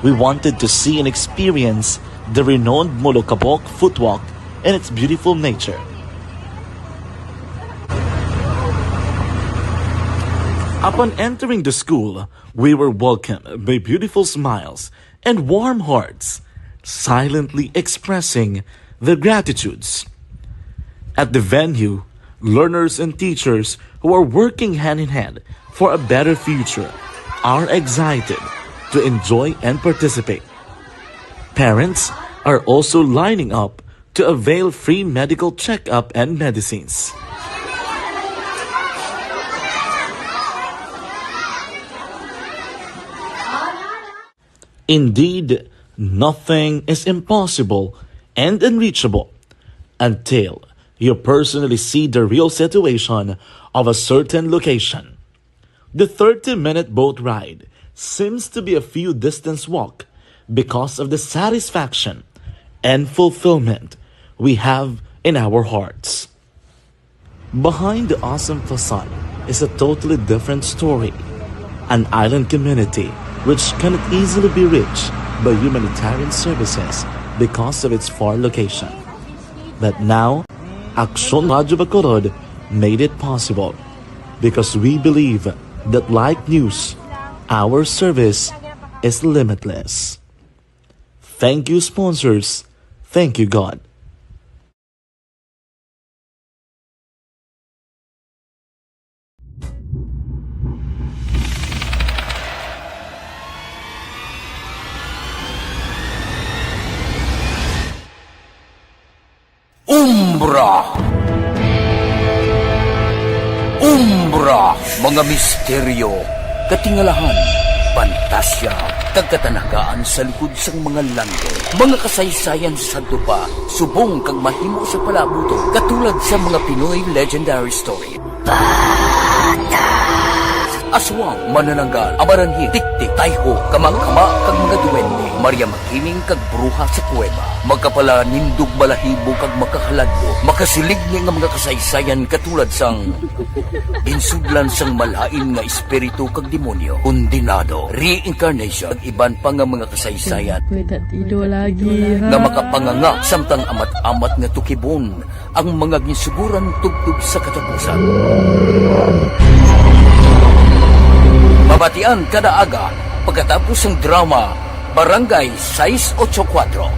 we wanted to see and experience the renowned Molokabok Footwalk and its beautiful nature. Upon entering the school, we were welcomed by beautiful smiles and warm hearts, silently expressing their gratitudes. At the venue, learners and teachers who are working hand in hand for a better future are excited to enjoy and participate. Parents are also lining up to avail free medical checkup and medicines. Indeed, nothing is impossible and unreachable until you personally see the real situation of a certain location. The thirty-minute boat ride seems to be a few distance walk because of the satisfaction and fulfillment we have in our hearts. Behind the awesome facade is a totally different story, an island community which cannot easily be reached by humanitarian services because of its far location. But now, Aksyon Radyo Bacolod made it possible because we believe that like news, our service is limitless. Thank you, sponsors. Thank you, God. Umbra. Umbra, mga misteryo, katingalahan, pantasya, kag katanagaan sa likod sang mga landong. Mga kasaysayan sa sadto pa, subong kag mahimo sa palabuton, katulad sa mga Pinoy legendary story. Aswang, manananggal, amaranhit, tiktik, tayho, kamakama, kag mga duwende, Maria Makiling, kag bruha sa kuweba, makapalanindog balahibo kag makahaladlok, makasiligni nga mga kasaysayan katulad sang ginsudlan sang malain nga espiritu kag demonyo, kondenado, reincarnation, kag iban pa nga mga kasaysayan Pwede ido lagi, ha? nga makapanganga samtang amat-amat nga tukibon ang mga ginsuguran tubtob sa katapusan. Mabatian kada aga pagkatapos sang drama Barangay sais ocho kuwatro.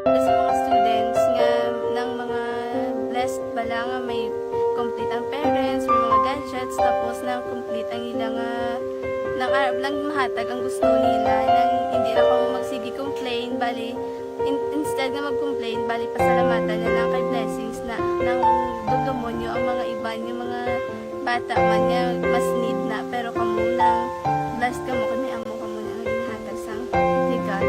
Sa mga students nga nang mga blessed bala nga may complete ang parents, may mga gadgets, tapos nang complete ang ila nga, nang arab lang mahatag ang gusto nila, nang hindi na kamo magsige complain, bali, in-, instead nga mag-complain, bali, pasalamatan na lang kay blessings na, nang dudumonyo ang mga iban, yung mga bata man nga mas need na, pero kamo nang blessed kamo kay may amo kamo na nga ginhatag sang ligat.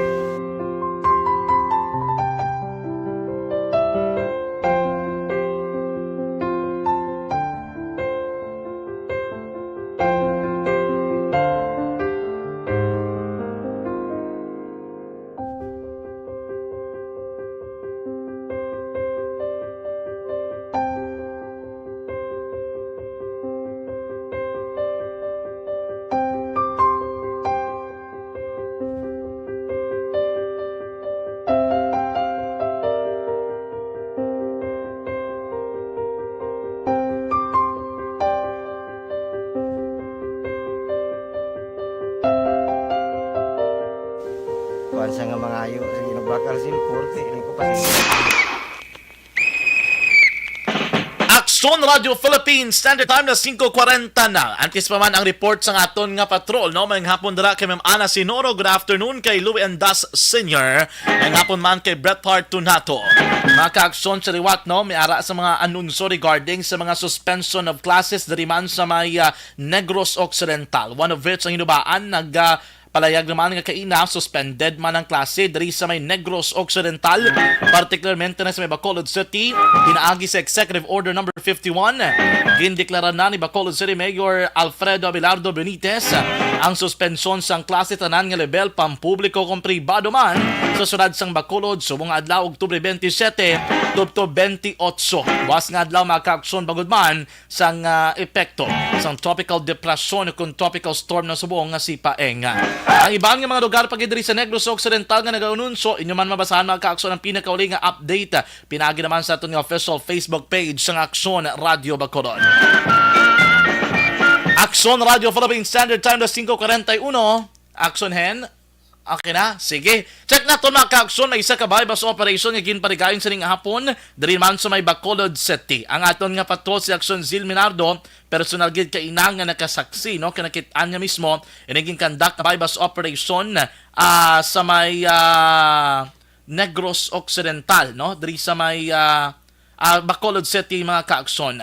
Kuan siya nga mangayo, sige, nagbakal sin korte, hindi ko pa sin- Aksyon Radio Philippines, Standard Time na singko kwarenta na. Antes pa man ang report sa aton nga patrol, no? Maayong hapon dira kay Ma'am Ana Sinoro. Good afternoon kay Louie Andas Senior. Maayong hapon man kay Bret Hart Tunato. Mga kaaksyon sa liwat, no? May ara sa mga anunso regarding sa mga suspension of classes diri man sa may, ah, Negros Occidental. One of which ang hinubaan, nag, ah, palayag naman nga kaina, suspended man ang klase diri sa may Negros Occidental, partikularmente na sa may Bacolod City. Pinaagi sa Executive Order Number fifty-one, gindeklara na ni Bacolod City Mayor Alfredo Abelardo Benitez ang suspensyon sang klase tanan nga lebel, pampubliko kon pribado man, sa siyudad sang Bacolod subong nga adlaw, Oktubre twenty-seven tubtob twenty-eight. Buas nga adlaw, mga kaaksyon, bangod man sang, ah, epekto sang tropical depression o kon tropical storm na subong nga si Paeng. Ang iban nga mga lugar pa gid diri sa Negros Occidental nga nag-anunsyo, inyo man mabasahan, mga kaaksyon, ang pinakauli nga update, ah, pinaagi naman sa aton nga official Facebook page sang Aksyon Radio Bacolod. Aksyon Radio Philippine Standard Time, alas singko kwarenta y uno. Aksyon Hen. Okay na? Sige. Check naton, mga kaaksyon, may isa ka buy-bust operation nga ginparigayon sining hapon diri man sa may Bacolod City. Ang aton nga patrol si Aksyon Zil Minardo, personal gid kaina nga nakasaksi, no, kay nakit-an niya mismo ining ginkandak nga buy-bust operation, ah, sa may, ah, Negros Occidental, no, diri sa may, ah, ah, Bacolod City, mga kaaksyon.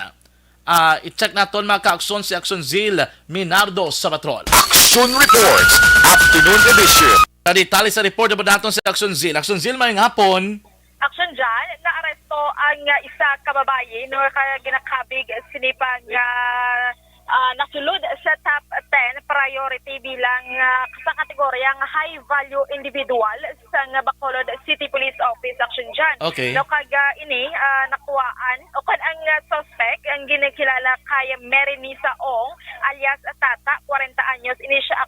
Ah, i-check naton, mga kaaksyon, si Aksyon Zil Minardo sa patrol. Action Reports, Afternoon Edition. Sa detalye sa report, abot naton si Aksyon Zil. Aksyon Zil, maayong hapon. Action Jan, naaresto ang, ah, isa ka babayi, no, ka ginakabig sini pa nga, ah, nasulod sa top ten priority bilang, ah, sa kategorya nga high value individual sang Bacolod City Police Office, Action Jan. Okay. No, kag, ah, ini, ah, nakuhaan, o kon ang, ah, suspect, ang ginakilala kay Mary Nisa Ong, alias Tata, kwarenta anyos, ini siya,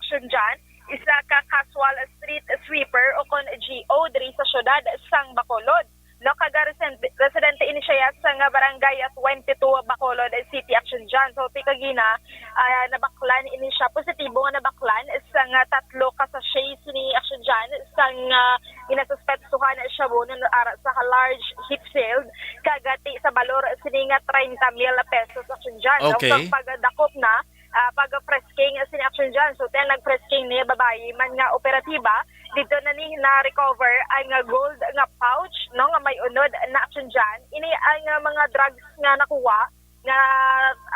Bacolod. No, kaga resent-, residente ini siya sa nga barangay at twenty-two Bacolod City, Action Jan. So, ti kagina, ah, nabaklan ini siya, positibo nga nabaklan sa nga tatlo ka sachet sini, Action Jan, sa nga ginasuspetsuhan siya mo nun ara sa large heat shield, kagati sa balor sini nga treinta mil pesos, Action Jan. No? Okay. Sa pagdakop na, ah, pag-frisking sini, Action Jan. So, ten nag-frisking ni babayi man nga operatiba, dito na ni na-recover ang, ah, gold nga pouch, no, nga may unod na, Action Jan. Ini ang, ah, mga drugs nga nakuha nga,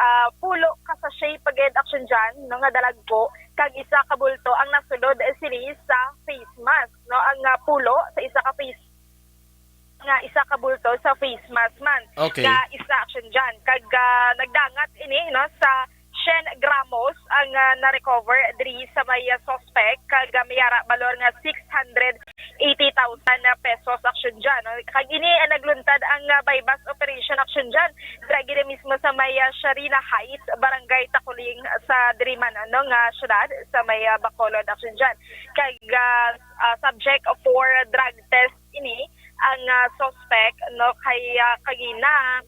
ah, pulo ka sachet pa gid, Action Jan, no, nga dalagko, kag isa ka bulto ang nasulod sini sa face mask, no, ang, ah, pulo sa isa ka face nga isa ka bulto sa face mask man. Okay. Nga isa, Action Jan. Kag, ah, nagdangat ini, no, sa siyam gramos ang, ah, na-recover diri sa may, ah, suspect, kag, ah, may ara balor nga six hundred eighty thousand pesos, Action Jan, no? Kag ini, ah, nagluntad ang, ah, buy-bust operation, Action Jan, dira gid mismo sa may, ah, Sharina Heights, Barangay Takuling, sa diri man, ano, nga syudad, sa may, ah, Bacolod, Action Jan. Kag, ah, ah, subject for drug test ini ang, ah, suspect, no, kay, ah, kagina,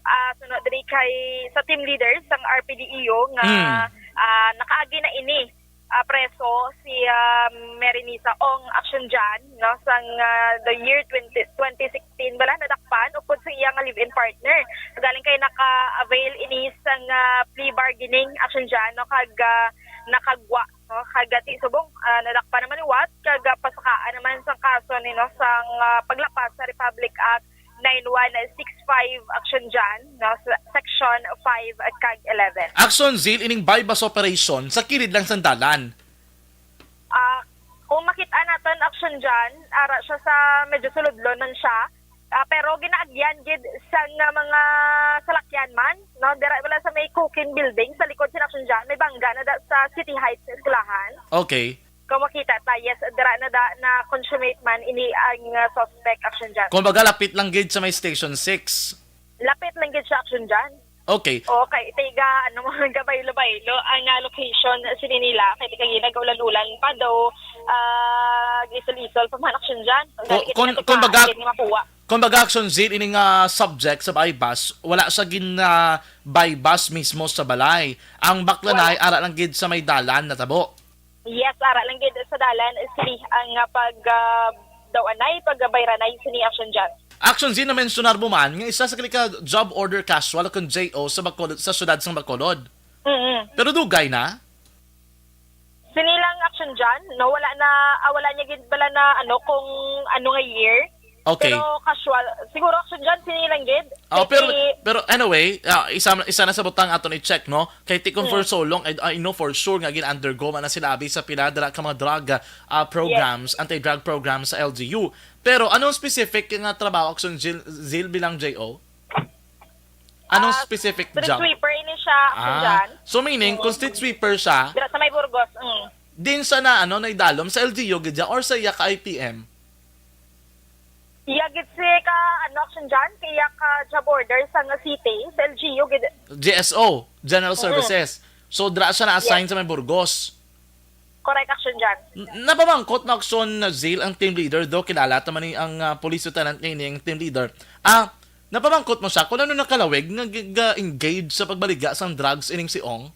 ah, suno diri kay sa team leader sang R P D E O nga, Hmm. ah, nakaagi na ini, ah, preso si, ah, Merinisa Ong, Action Jan, no, sang, ah, the year twenty, twenty sixteen, bala nadakpan upod sa iya nga live-in partner. Galing kay naka-avail ini sang, ah, plea bargaining, Action Jan, no, kag, ah, nakagwa, no, kag ti subong, ah, nadakpan naman liwat, kag, ah, pasakaan naman sang kaso ni, no, sang, ah, paglapas sa Republic Act nine one six five, Action Jan, no, sa section five kag eleven. Action Zil, ining buy-bust operation sa kilid lang sang dalan. Ah, kung makita naton, Action Jan, ara siya sa medyo suludlon man siya. Ah, pero ginaagyan gid sa nga mga salakyan man, no? Dira wala sa may Cooking Building, sa likod sa Action Jan, may bangga na da sa City Heights nga eskwelahan. Okay. Kung makita ta, yes, dira na da na consummate man ini ang, ah, suspect, Action Jan. Kumbaga, lapit lang gid sa may Station six. Lapit lang gid siya, Action Jan. Okay. Okay, tiga, ano, mga kabaylo-baylo ang, ah, location sini nila. Kay tiga ginag-ulan-ulan pa daw, ah, gisol-isol pa man, Action Jan. Kun, Dali, kun, kaya kumbaga, tignan, makuha. Kumbaga, Action Zil, ini nga subject sa buy-bust, wala siya gin, ah, buy-bust mismo sa balay. Ang baklanay, Wala. Ara lang gid sa may dalan natabo. Yes, ara lang gid sa dalan, sili ang, ah, pag, ah, daw anay, pag, ah, bayranay sini, Action Jan. Action Zil, na-mensionar mo man nga isa sa kali ka job order casual o kon J O sa Bacolod, sa siyudad sang Bacolod. Mm-mm. Pero dugay na? Sini lang, Action Jan, no? Wala na, ah, wala niya gid bala na, ano, kung ano nga year. Okay. Pero casual, siguro, Action Jan, sini lang gid. Oh, pero, Kasi pero anyway, ah, isa, isa na sa butang aton i-check, no? Kay ti kung for Mm. so long, I, I know for sure nga gin-undergo man na sila abi sa pila dira ka mga drug, ah, programs, Yes. anti-drug programs sa L G U. Pero anong specific nga trabaho, Action Zil, Zil bilang J O? Anong Ah, specific street job? Sweeper ini siya, Action Ah, Jan. So meaning, kung Mm. street sweeper siya, Dira sa may Burgos, mm. din siya na, ano, naidalom sa L G U gid siya or sa iya ka I P M? Iya gid si ka, ano, Action Jan, kay iya ka job order sa nga city, sa L G U gid. G S O, General Mm-mm. Services. So, dra siya na-assign Yes. sa may Burgos. Correct, Action Jan. N-, napamangkot mo, Action Zil, ang team leader, do kilala ta man ni ang, ah, police lieutenant nga ini ang team leader. Ah, napamangkot mo siya kung ano nakalawig nga gi-, ga-engage sa pagbaligya sang drugs ining si Ong?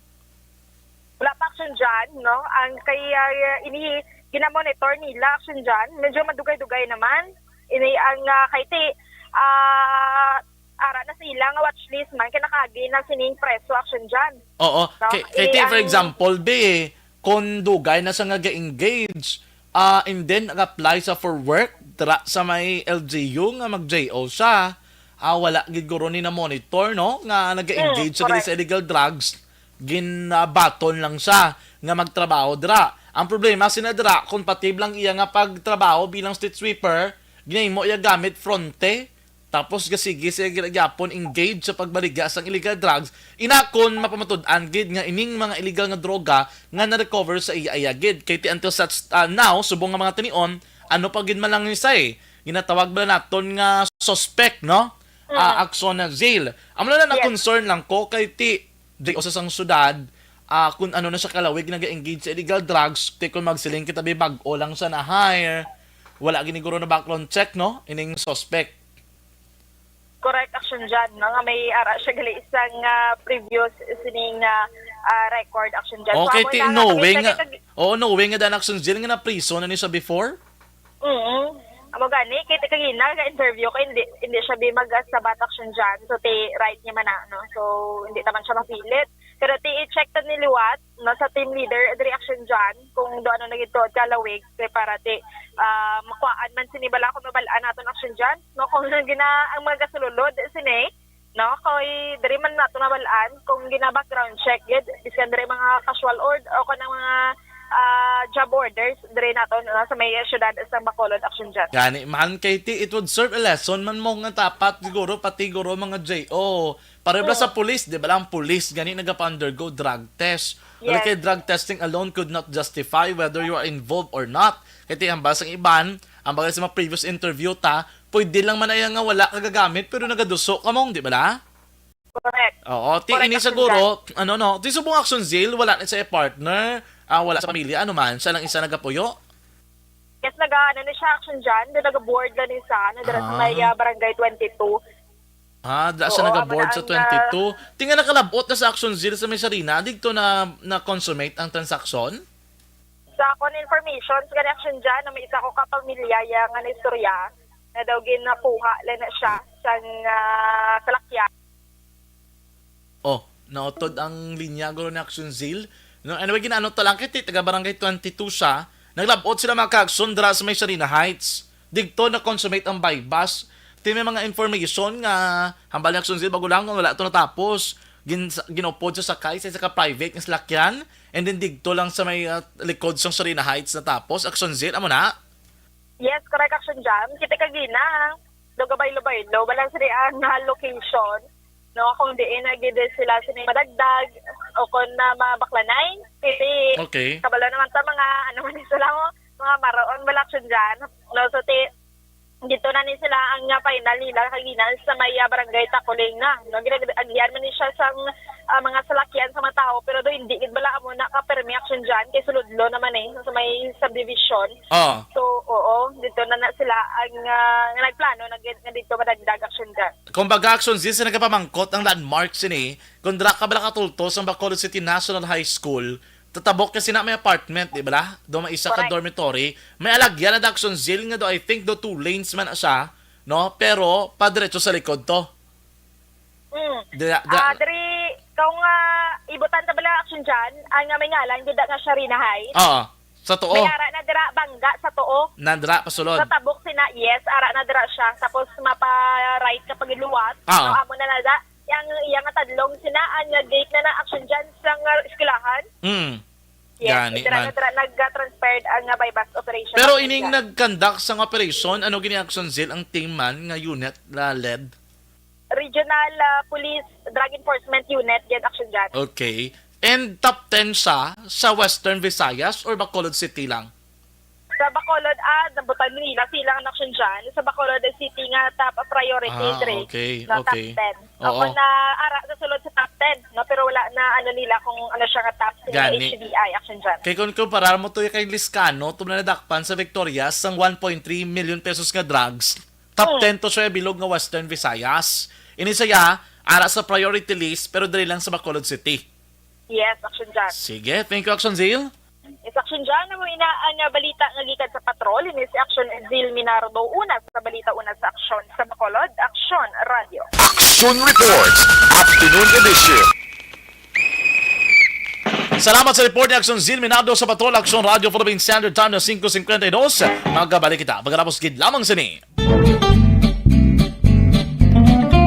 Wala pa, Action Jan, no? Ang kay, ah, ini, ginamonitor nila, Action Jan, medyo madugay-dugay naman. Ini ang, ah, kay ti, ah, ara na sa ila nga watch list man, kay nakaagi na sining preso, Action Jan. Oo. No? Kay, kay Ini ti, for ang example, be, kung dugay na siya nga ga-engage, ah, and then nag-apply sa for work, dira sa may L G U nga mag-J O siya, ah, wala gid guro ni na-monitor, no, nga nag-engage Mm, siya diri correct. sa illegal drugs, ginabaton lang siya nga magtrabaho dira. Ang problema, sina dira, compatible lang iya nga pagtrabaho bilang street sweeper, ginahimo iya gamit fronte, tapos gasigi siya gid gyapon engage sa pagbaligya sang illegal drugs. Ina kon mapamatud-an gid nga ining mga illegal nga droga nga na-recover sa iya, iya gid. Kay ti until such, ah, now, subong nga mga tinion, ano pa gid man lang ni say, ginatawag bala naton nga suspect, no? Ah, Mm. Action Zil. Amo na lang, Yes. na-concern lang ko kay ti J O sa sang syudad, ah, kung ano na siya kalawig nag-engage sa illegal drugs, ti kung magsiling kita, be, bag-o lang siya na-hire, wala gini guro na background check, no? Ining suspect. Correct, Action Jan, no? Nga may ara siya gali isang, ah, previous sining, ah, ah, record, Action Jan. So, Okay, amo ti na nga, knowing, kami kag- oo, knowing nga dan Action Jan nga na-prison na ni siya before? Mm. Amo gani, kay ti kagina, ga-interview ko, hindi, hindi siya bi magsabat, Action Jan. So, ti right niya man na, no? So, hindi naman siya mapilit. Pero ti i-check ta ni liwat, no, sa team leader, diri Action Jan, kung do ano nagituod ka lawig, kay para ti, ah, makuhaan man sini bala kung mabal-an naton Action Jan, no, kung gina, ang mga gasululod sini, no, kay diri man nato mabal-an kung gina-background check gid, bisan diri mga casual ord o kanang mga, ah, job orders, diri nato, no, sa may syudad sa Bacolod, Action Jan. Gani man, Katie, it would serve a lesson man mo nga dapat siguro pati guro mga J O, pareho bala sa Mm. police, di ba lang police gani nagapa-undergo drug test? Wala Yes. kay drug testing alone could not justify whether you are involved or not. Kay ti hambal sang iban, ang bagay sa mga previous interview ta, pwede lang man ay nga wala ka gagamit pero nagaduso ka mong, di ba la? Correct. Oo, ti Correct, ini Action siguro, ano no, ti subong Action Zil, wala ni sa iya partner, ah, wala sa pamilya, ano man, siya lang isa nagapuyo? Yes, naga, ano ni siya, Action Jan, doon naga-board lang ni sa, ano, dira sa Ah. may, ah, barangay twenty-two. Ah, dira siya Oo, naga-board amo sa na ang, ah, twenty-two. Ti nga nakalabot na sa Action Zil sa may Sarina, dito na, na-consummate ang transaksyon? Sa akon information, sa gani Action Jan, na may isa ko kapamilya, ya nga na istorya, na daw ginakuha lang na siya sa, ah, salakyan. Oh, nautod ang linya guro ni Action Zil. No, anyway, ginaano ta lang kay ti taga Barangay twenty-two siya. Naglabot sila mga ka-action dira sa may Sarina Heights. Digto na-consummate ang buy-bust. Ti may mga information nga hambal ni Action Zil bago lang nga wala to natapos. Gin, ginupod sa sakay sa isa ka private nga salakyan. And then digto lang sa may, ah, likod sang Sarina Heights natapos. Action Zil, amo na? Yes, correct, Action Jan. Kita kagina, do gabaylo-baylo, wala sila ang, ah, location, no? Kung diin na gid sila sini madagdag, o kung na mabaklanay, kiti Okay. kabalo naman ta mga, ano man sila mo, mga maraon, wala, Action Jan. No, so ti, dito na ni sila ang, ah, final nila kagina sa may, ah, barangay Takuling na. No, ginag-, agihan man ni siya sang, ah, mga salakyan sa mga tao, pero do hindi gid bala amo na ka permi, Action Jan, kay sulod lo naman eh, sa may subdivision. Ah. So, oo, dito na na sila ang, ah, nga nagplano na gid nga dito madagdag, Action Jan. Kumbaga, Action Zil, sa nagapamangkot ang landmark sini, kung dira ka bala katulto sa Bacolod City National High School, tatabok kasi na may apartment, di ba la? Do may isa ka Correct. dormitory. May alagyan na, Action Zil, nga do, I think, do two lanes man na siya, no? Pero padiretso sa likod to. Mm. Dira, dira. Ah, diri, kung, ah, ibutan ta bala, Action Jan, ang, ah, may ngalan, gid nga Sarina Heights. Oo. Sa tuo. May ara na dira, bangga sa tuo. Nandira, pasulod. Sa tabok sina, yes, ara na dira siya. Tapos mapa-right ka pag luwat. Oo. So, amo na na da. Yang, yang tadlong sina, ang, ah, gate na na, Action Jan, sa, ah, eskwelahan. Mm. Yes, Gani dira man. na dira nag-transferred ang, ah, buy-bust operation Pero natin ining dyan. nag-conduct sang operation, ano gini, Action Zil, ang team man nga unit na led? Regional, ah, Police Drug Enforcement Unit, yan, Action Jan. Okay. And top ten siya sa Western Visayas or Bacolod City lang? Sa Bacolod, ah, nabutan nila silang Action Jan. Sa Bacolod City nga top priority, Ah, Dre, okay, na okay. top ten. Oo. Ako na ara sa sulod sa top ten, no? Pero wala na, ano nila, kung ano siya nga top sa Gani. H B I, Action Jan. Kay kung kumparar mo to kay Liscano, to na nadakpan sa Victorias sang one point three million pesos nga drugs, top Hmm. ten to siya bilog nga Western Visayas. Ini siya, ara sa priority list, pero diri lang sa Bacolod City. Yes, Action Jan. Sige, thank you, Action Zil. Yes, Action Jan, mo ina ang, ah, balita nga gikan sa patrol, ini si Action Zil Minardo, una sa balita, una sa aksyon sa Bacolod, Action Radio. Action Reports, Afternoon Edition. Salamat sa report ni Action Zil Minardo sa Patrol, Action Radio Philippine Standard Time na singko cincuenta y dos. Magabalik kita pagkatapos gid lamang sini.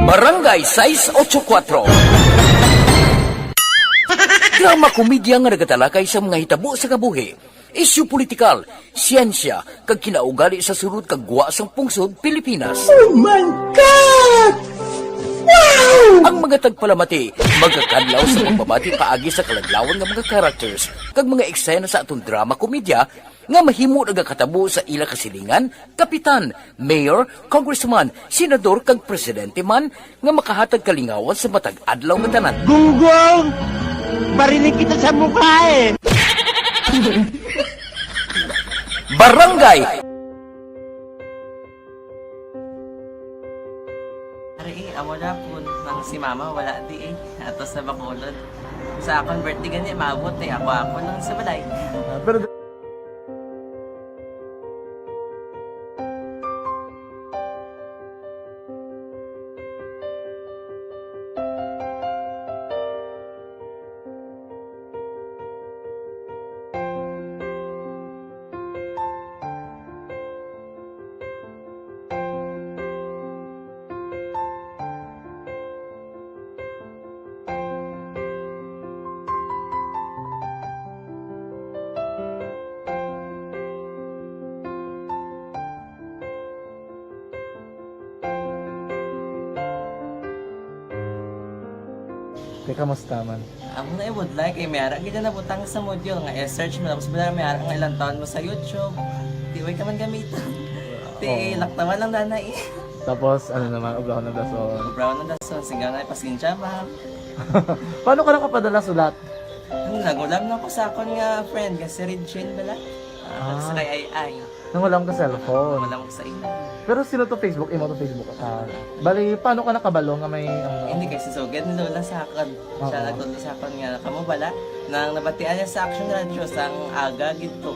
Barangay sais ocho kuatro. Drama komedya nga nagatalakay sa mga hitabo sa kabuhi, isyu politikal, siyensya, kag kinaugali sa sulod kag gwa sang pungsod Pilipinas. Oh my God! Wow! Ang mga tagpalamati magakadlaw sa pagbabati paagi sa kaladlawan nga mga characters kag mga eksena sa aton drama komedya nga mahimo nagakatabo sa ila kasilingan, kapitan, mayor, congressman, senador, kag presidente man nga makahatag kalingawan sa matag adlaw nga tanan. Gunggong! Barinig kita sa mukha eh! Barangay Eh, amo na po, nang si mama wala di eh. Ato sa Bacolod. Sa akon birthday gani, maabot eh. Ako-ako lang sa balay. Ah, pero Kay kamusta man? Amo na ibudlay kay may ara gid na nabutang sa module nga i-search mo, tapos bala may ara nga ilang taon mo sa YouTube. Di way ka man gamiton. Ti Oo. Laktawan lang dana eh. Tapos, ano naman, obrahon ng dason. Obrahon ng dason, sigang na, pasensya, ma'am. Paano ka nakapadala sulat? Ano, nagulam na ko sa akon nga friend, nga si Regine bala. Ah, Ah. Sa kay Ay Ay. Nangulam ka cellphone. Nangulam ko sa imo. Pero sino to Facebook? Imo to Facebook? Ah, bali, paano ka nakabalo nga may, ano? Hindi, kay si Sugad ni Lola sa akon. Siya Oo. Nagtudlo sa akon nga, kamo bala, nang nabatian niya sa Action Radio, sang aga gid to.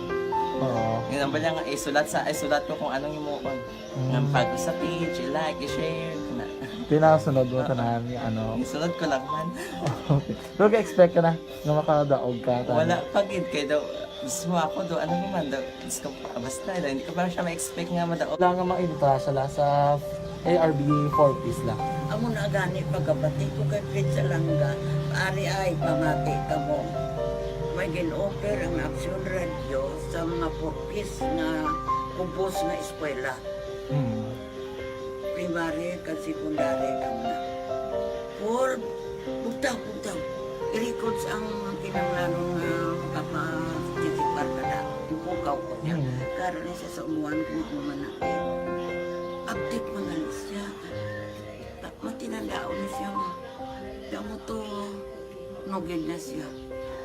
Oo. Yun ang bala nga, isulat sa, isulat ko kung anong himuon. Mm. Nga pag sa page, i-like, i-share, na. Pinasunod mo Oo. Tanan, ano? Isunod ko lang man. Okay. Pero ka-expect ka na nga makadaog ka, tanan? Wala pa gid, kay daw, gusto mo ako daw, ano naman daw, Diyos ko, ah, basta, hindi ko pa siya ma-expect nga madaog. Wala nga maintra siya la sa A R B four Ps la. Amo na gani pagkabati ko kay Fred Salanga, ari ay pamati kamo. May gin-offer ang Action Radio sa mga four Ps nga kubos nga eskwela. Hmm. Primary kag secondary kamo na. Or, bugtaw, bugtaw. I-records ang kinahanglanon nga makaparticipar ka na. Ipukaw ko niya. Mm. Karon na siya sa umuan kung ano man natin. Update man gani siya. Ta-, matinandaon na siya nga. Kaya mo to, nugid na siya.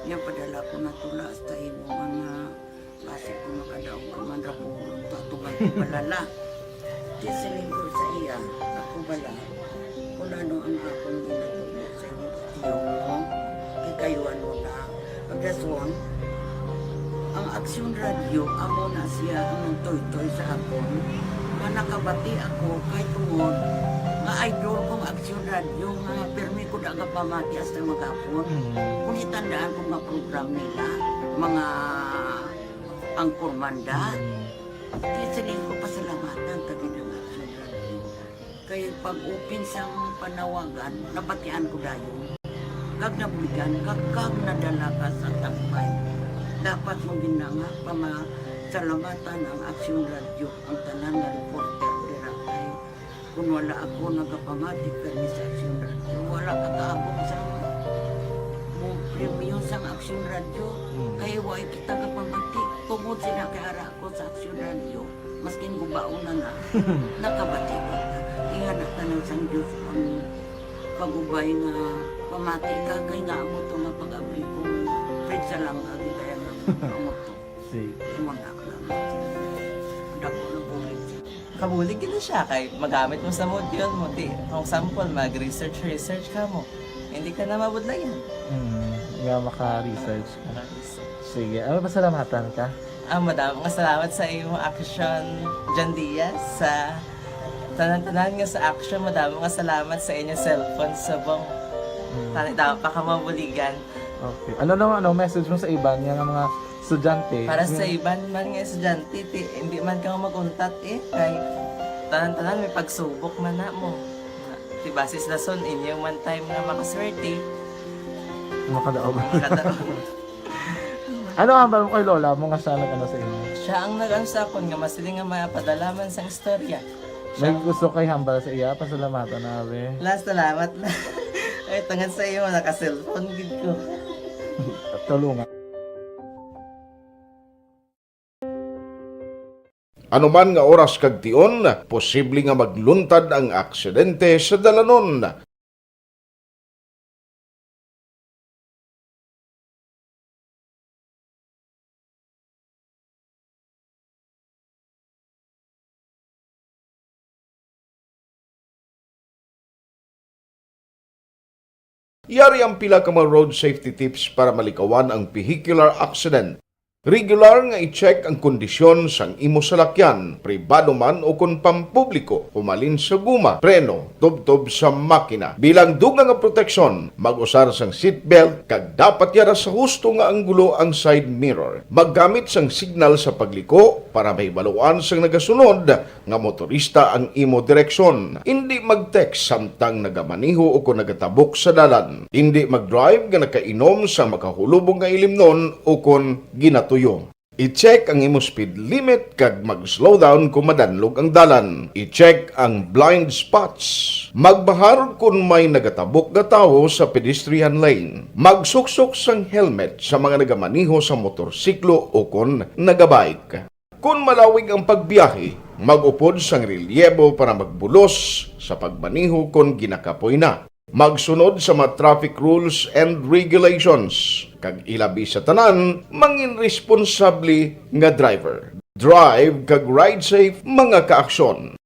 Niya padala ko na tula hasta imo nga Basi kung makadaog ka man ra, pulong to, atuman ko balala. Di siling ko sa iya, ako bala, kung ano ang akong ginatudlo sa inyo, tiyo mo, kikayuan mo na. Ang rason, ang Aksyon Radio, amo na siya ang nagtoytoy sa akon. Nga nakabati ako, kay tungod, nga idol kong Aksyon Radio, nga pirmi ko da nga pamati hasta maghapon. Mm. Kung itandaan ko nga program nila, mga Ang Kurmanda. Mm. Di siling ko pasalamatan ta gid ang Action Radio. Kay pag-open sang panawagan, nabatian ko dayon. Kag nabuligan, kag, kag nadala ka sa tampay. Dapat mo gid na nga pamasalamatan ang Action Radio, ang tanan nga reporter dira kay Kung wala ako nagapamati kani sa Aksyon Radio, wala ka kaabot sa mo premyo sang Aksyon Radio. Mm. Kay wa kita gapamati. Tungod sila kay ara ako sa Aksyon Radio, maskin gubaon na na, nakabati kita. Ingana tanan sang Dios ang pag-ubay nga pamati ka kay nga amo to nga pag-abli ko. Fred Salanga, di kaya nga amo to. Sige. Imo na, amo to. Dako na bulig. Kabulig gid na siya kay magamit mo sa module mo. Di, for example, mag-research, research ka mo. Hindi ka na mabudlayan. Mm, nga maka-research ka. Maka-research. Sige, ano, pasalamatan ka? Ah, madamo nga salamat sa imo Action, John Diaz, sa tanan-tanan nga sa Action, madamo nga salamat sa inyo cellphone subong. Mm. Tani, dapat pa ka mabuligan. Okay. Ano naman, ano, message mo sa iban nga, nga mga estudyante? Para sa Yung iban man nga estudyante, ti, hindi man ka mag-untat eh. Kay tanan-tanan may pagsubok man na mo. Ti, basis lason, inyo man time nga makaswerte. Makadaog. Makadaog. Ano ang hambal mo kay lola mo nga siya nag-ano sa imo? Siya ang nag-ano sa akon nga masiling nga mapadala man sang istorya. May gusto kay hambal sa iya, pasalamatan na, abi. La, salamat na. Ay, tungod sa iyo, naka-cellphone gid ko. Tulungan. Anuman nga oras kag tion, posible nga magluntad ang aksidente sa dalanon. Yari ang pila ka mga road safety tips para malikawan ang vehicular accident. Regular nga i-check ang kondisyon sang imo salakyan, pribado man o kon pampubliko, humalin sa guma, preno, tubtob sa makina. Bilang dugang nga proteksyon, mag-usar sang seatbelt kag dapat yara sa husto nga anggulo ang side mirror. Maggamit sang signal sa pagliko para mahibaluan sang nagasunod nga motorista ang imo direksyon. Indi mag-text samtang nagamaneho o kon nagatabok sa dalan. Indi mag-drive nga nakainom sa makahulubong nga ilimnon o kon ginatuyo. I-check ang imo speed limit kag mag-slow down kon madanlog ang dalan. I-check ang blind spots. Magbahar kon may nagatabok nga tawo sa pedestrian lane. Magsuksok sang helmet sa mga nagamaneho sa motorsiklo o kon nagabike. Kon malawig ang pagbiyahe, mag-upod sang relyebo para magbulos sa pagmaneho kon ginakapoy na. Magsunod sa mga traffic rules and regulations, kag ilabi sa tanan, mangin responsable nga driver. Drive kag ride safe, mga kaaksyon.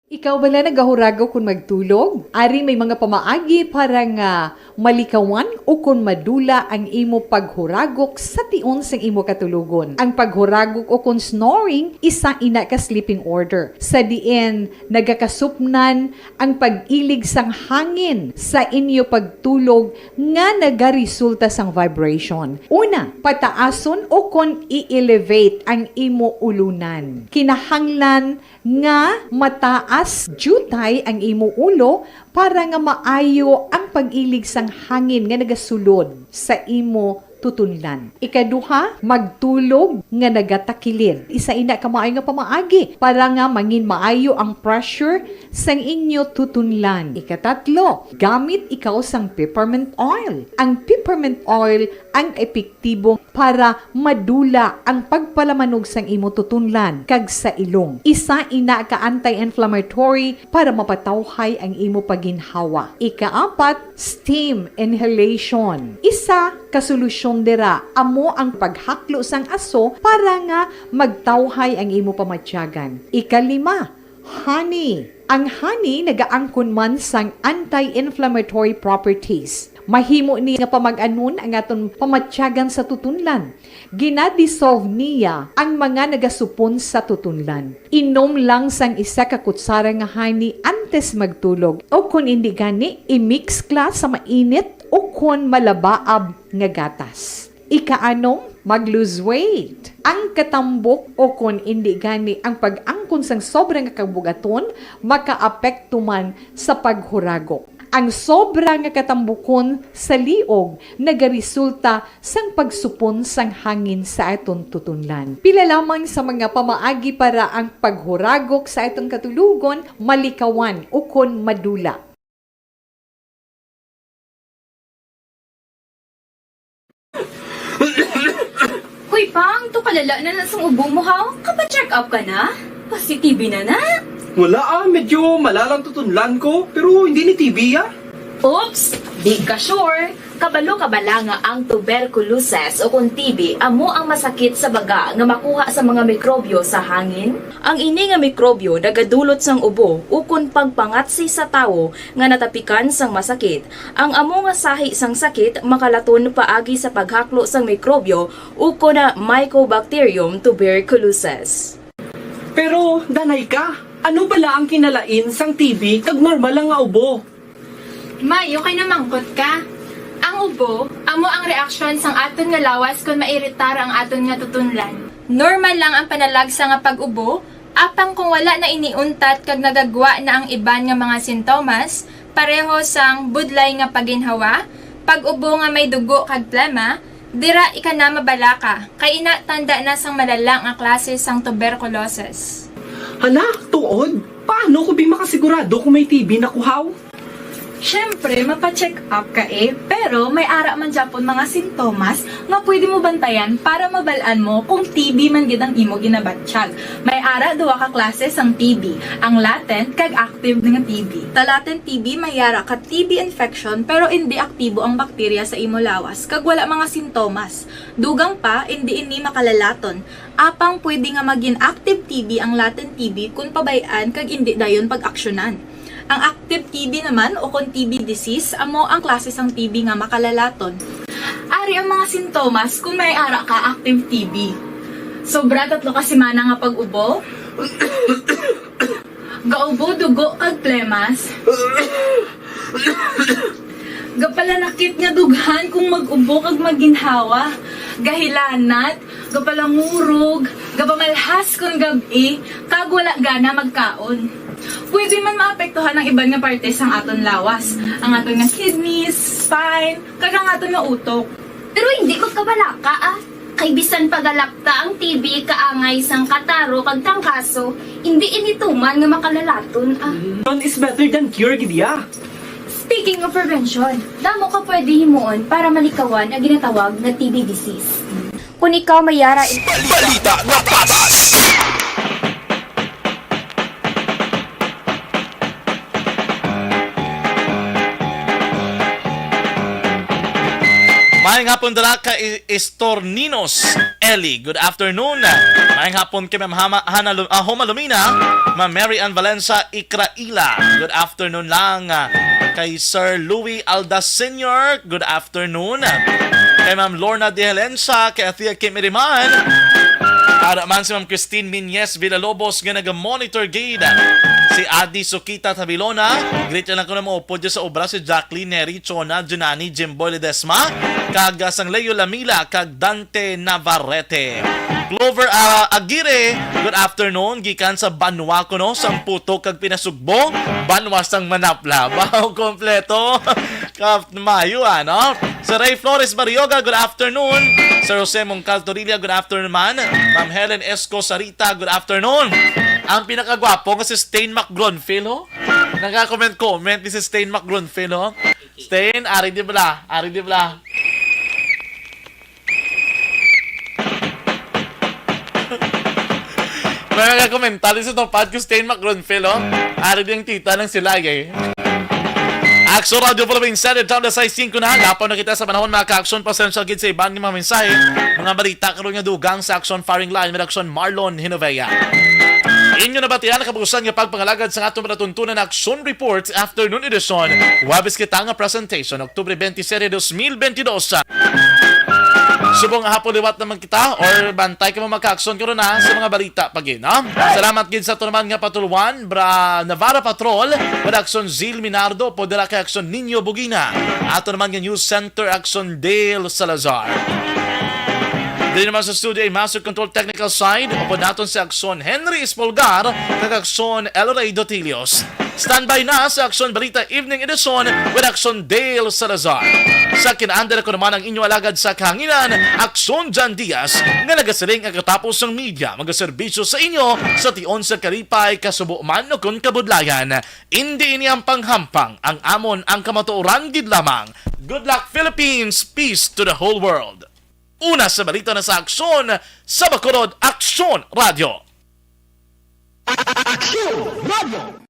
Ikaw bala nagahuragok kon magtulog? Ari may mga pamaagi para nga malikawan o kon madula ang imo paghuragok sa tion sang imo katulogon. Ang paghuragok o kon snoring, isa ina ka sleeping order, sa diin nagakasupnan ang pag-ilig sang hangin sa inyo pagtulog nga nagaresulta sang vibration. Una, pataason o kon i-elevate ang imo ulunan. Kinahanglan nga mataas diutay ang imo ulo para nga maayo ang pag-ilig sang hangin nga nagasulod sa imo tutunlan. Ikaduha, magtulog nga nagatakilid. Isa ina ka maayo nga pamaagi para nga mangin maayo ang pressure sang inyo tutunlan. Ikatatlo, gamit ikaw sang peppermint oil. Ang peppermint oil ang epektibo para madula ang pagpalamanog sang imo tutunlan kag sa ilong. Isa ina ka anti-inflammatory para mapatawhay ang imo pagginhawa. Ikaapat, steam inhalation. Isa ka solusyon dira amo ang paghaklo sang aso para nga magtawhay ang imo pamatyagan. Ikalima, honey. Ang honey nagaangkon man sang anti-inflammatory properties. Mahimo ni nga pamag-anon ang aton pamatyagan sa tutunlan. Ginadissolve niya ang mga nagasupon sa tutunlan. Inom lang sang isa ka kutsara nga honey antes magtulog, o kon indi gani, i-mix kla sa mainit o kon malabaab nga gatas. Ikaanom, mag-lose weight. Ang katambok o kon indi gani ang pag-angkon sang sobra nga kabug-aton makaapekto man sa paghuragok. Ang sobra nga katambukon sa liog nagaresulta sang pagsupon sang hangin sa aton tutunlan. Pila lamang sa mga pamaagi para ang paghuragok sa aton katulogon malikawan ukon madula. Hoy, Pang, to kalala na na sang ubo mo, ha? Kapa-check up ka na? Positive na na? Wala, ah, medyo malalang tutunlan ko, pero hindi ni T B, ah. Oops! Di ka sure. Kabalo ka bala nga ang tuberculosis o kon T B amo ang masakit sa baga nga makuha sa mga mikrobyo sa hangin? Ang ini nga mikrobyo nagadulot sang ubo ukon pagpangatsi sa tawo nga natapikan sang masakit. Ang amo nga sahi sang sakit makalaton paagi sa paghaklo sang mikrobyo ukon na Mycobacterium tuberculosis. Pero, danay ka, ano bala ang kinalain sang T B kag normal lang nga ubo? May, okay na mangkot ka. Ang ubo, amo ang reaksyon sang aton nga lawas kon mairitar ang aton nga tutunlan. Normal lang ang panalagsa nga pag-ubo, apang kung wala na ini untat kag nagagwa na ang iban nga mga sintomas, pareho sang budlay nga paginhawa, pag-ubo nga may dugo kag plema, dira ika na mabalaka, kay ina tanda na sang malala nga klase sang tuberculosis. Hala, tuod? Paano ko bi makasigurado kung may T B na ko, haw? Syempre, mapa-check up ka eh, pero may ara man gyapon mga sintomas nga pwede mo bantayan para mabal-an mo kung T B man gid ang imo ginabatyag. May ara duha ka klase sang T B, ang latent kag active nga T B. Sa latent T B, may ara ka T B infection pero indi aktibo ang bakterya sa imo lawas kag wala mga sintomas. Dugang pa, indi ini makalalaton. Apang pwede nga magin active T B ang latent T B kon pabay-an kag indi dayon pag-aksyonan. Ang active T B naman o kon T B disease amo ang klase sang T B nga makalalaton. Ari ang mga sintomas kon may ara ka active T B. Sobra tatlo ka semana nga pag-ubo, gaubo dugo kag plemas, gapalanakit nga dughan kung mag-ubo kag maginhawa, gahilanat, gapalangurog, gapamalhas kon gab-i, kag wala gana magkaon. Pwede man maapektuhan ang iban nga parte sang aton lawas, ang aton nga kidneys, spine, kag ang aton nga utok. Pero hindi magkabalaka, ah. Kay bisan pagalapta ang T B kaangay sang kataro kag trangkaso, hindi ini tuman nga makalalaton, ah. Prevention is better than cure, gid ya. Speaking of prevention, damo ka pwede himuon para malikawan ang ginatawag nga T B disease. Kung ikaw may ara in- Balita nga patas. Maayong hapon dira ka I- Istorninos Eli. Good afternoon. Maayong hapon kay Ma'am Hama, Hana Lu- ah, Homa Lumina, Ma'am Mary Ann Valencia Ikraila. Good afternoon lang, ah, kay Sir Louis Alda Senior. Good afternoon. Kay Ma'am Lorna de Helensa, kay Athea Kim Iriman. Ara man si Ma'am Christine Minyes Villalobos nga naga-monitor gid. Si Adi Sukita Tabilona, greet lang ko na mo po dyan sa obra si Jacqueline Neri, Chona, Junani, Jimboy Ledesma, kag, ah, sang Leo Lamila, kag Dante Navarrete. Clover, ah, Aguirre, good afternoon. Gikan sa banwa ko, no? Sang Puto kag Pinasugbo, banwa sang Manapla. Wow, kompleto. Kap-, mayo, ano? Sir Ray Flores Barrioga, good afternoon. Sir Jose Mongcal Torilla, good afternoon man. Ma'am Helen Esco Sarita, good afternoon. Ang pinakagwapo nga si Stain McGronfield, ho? Nagka-comment-comment ni si Stain McGronfield, ho? Stain, ari di bala, ari di bala. May mga komentaryo sa tupad ko, Stain McGronfield, oh. Ari ding tita ng silay, eh. Aksyon Radio Philippines, Senate Town, alas sais singko na. Lapaw na kita sa panahon, mga ka-aksyon. Pasensya gid sa iban nga mga mensahe. Mga balita karon nga dugang sa Aksyon Firing Line, may Aksyon Marlon Hinovea. Inyo nabatian ang kabuusan nga pagpangalagad sa atong palatuntunan na Aksyon Report Afternoon Edition. Huwebes kita nga presentation, Oktubre twenty-seven, dos mil bentidós. Subong nga hapon liwat naman kita or bantay ka mo, mga ka-aksyon, karon na sa mga balita pa gid, no? Salamat gid sa ato naman nga patulwan, Bra Navarra Patrol, Production Zil Minardo, po dira kay Aksyon Niño Bugina. Ato naman nga News Center, Aksyon Dale Salazar. Diri naman sa studio ay Master Control Technical Side, upod naton si Aksyon Henry Espolgar, kag Aksyon El Rey Dotilios. Standby na sa Aksyon Balita Evening Edition with Aksyon Dale Salazar. Sa kinaandar ko naman ang inyo alagad sa kahanginan, Aksyon Jan Diaz, nga nagasiling ang katapos ng media magaserbisyo sa inyo sa tion sa kalipay, kasubo man o kon kabudlayan. Indi ini ang panghampang, ang amon ang kamatuoran gid lamang. Good luck, Philippines! Peace to the whole world! Una sa balita na sa Aksyon, sa Bacolod, Aksyon Radio. Aksyon Radio.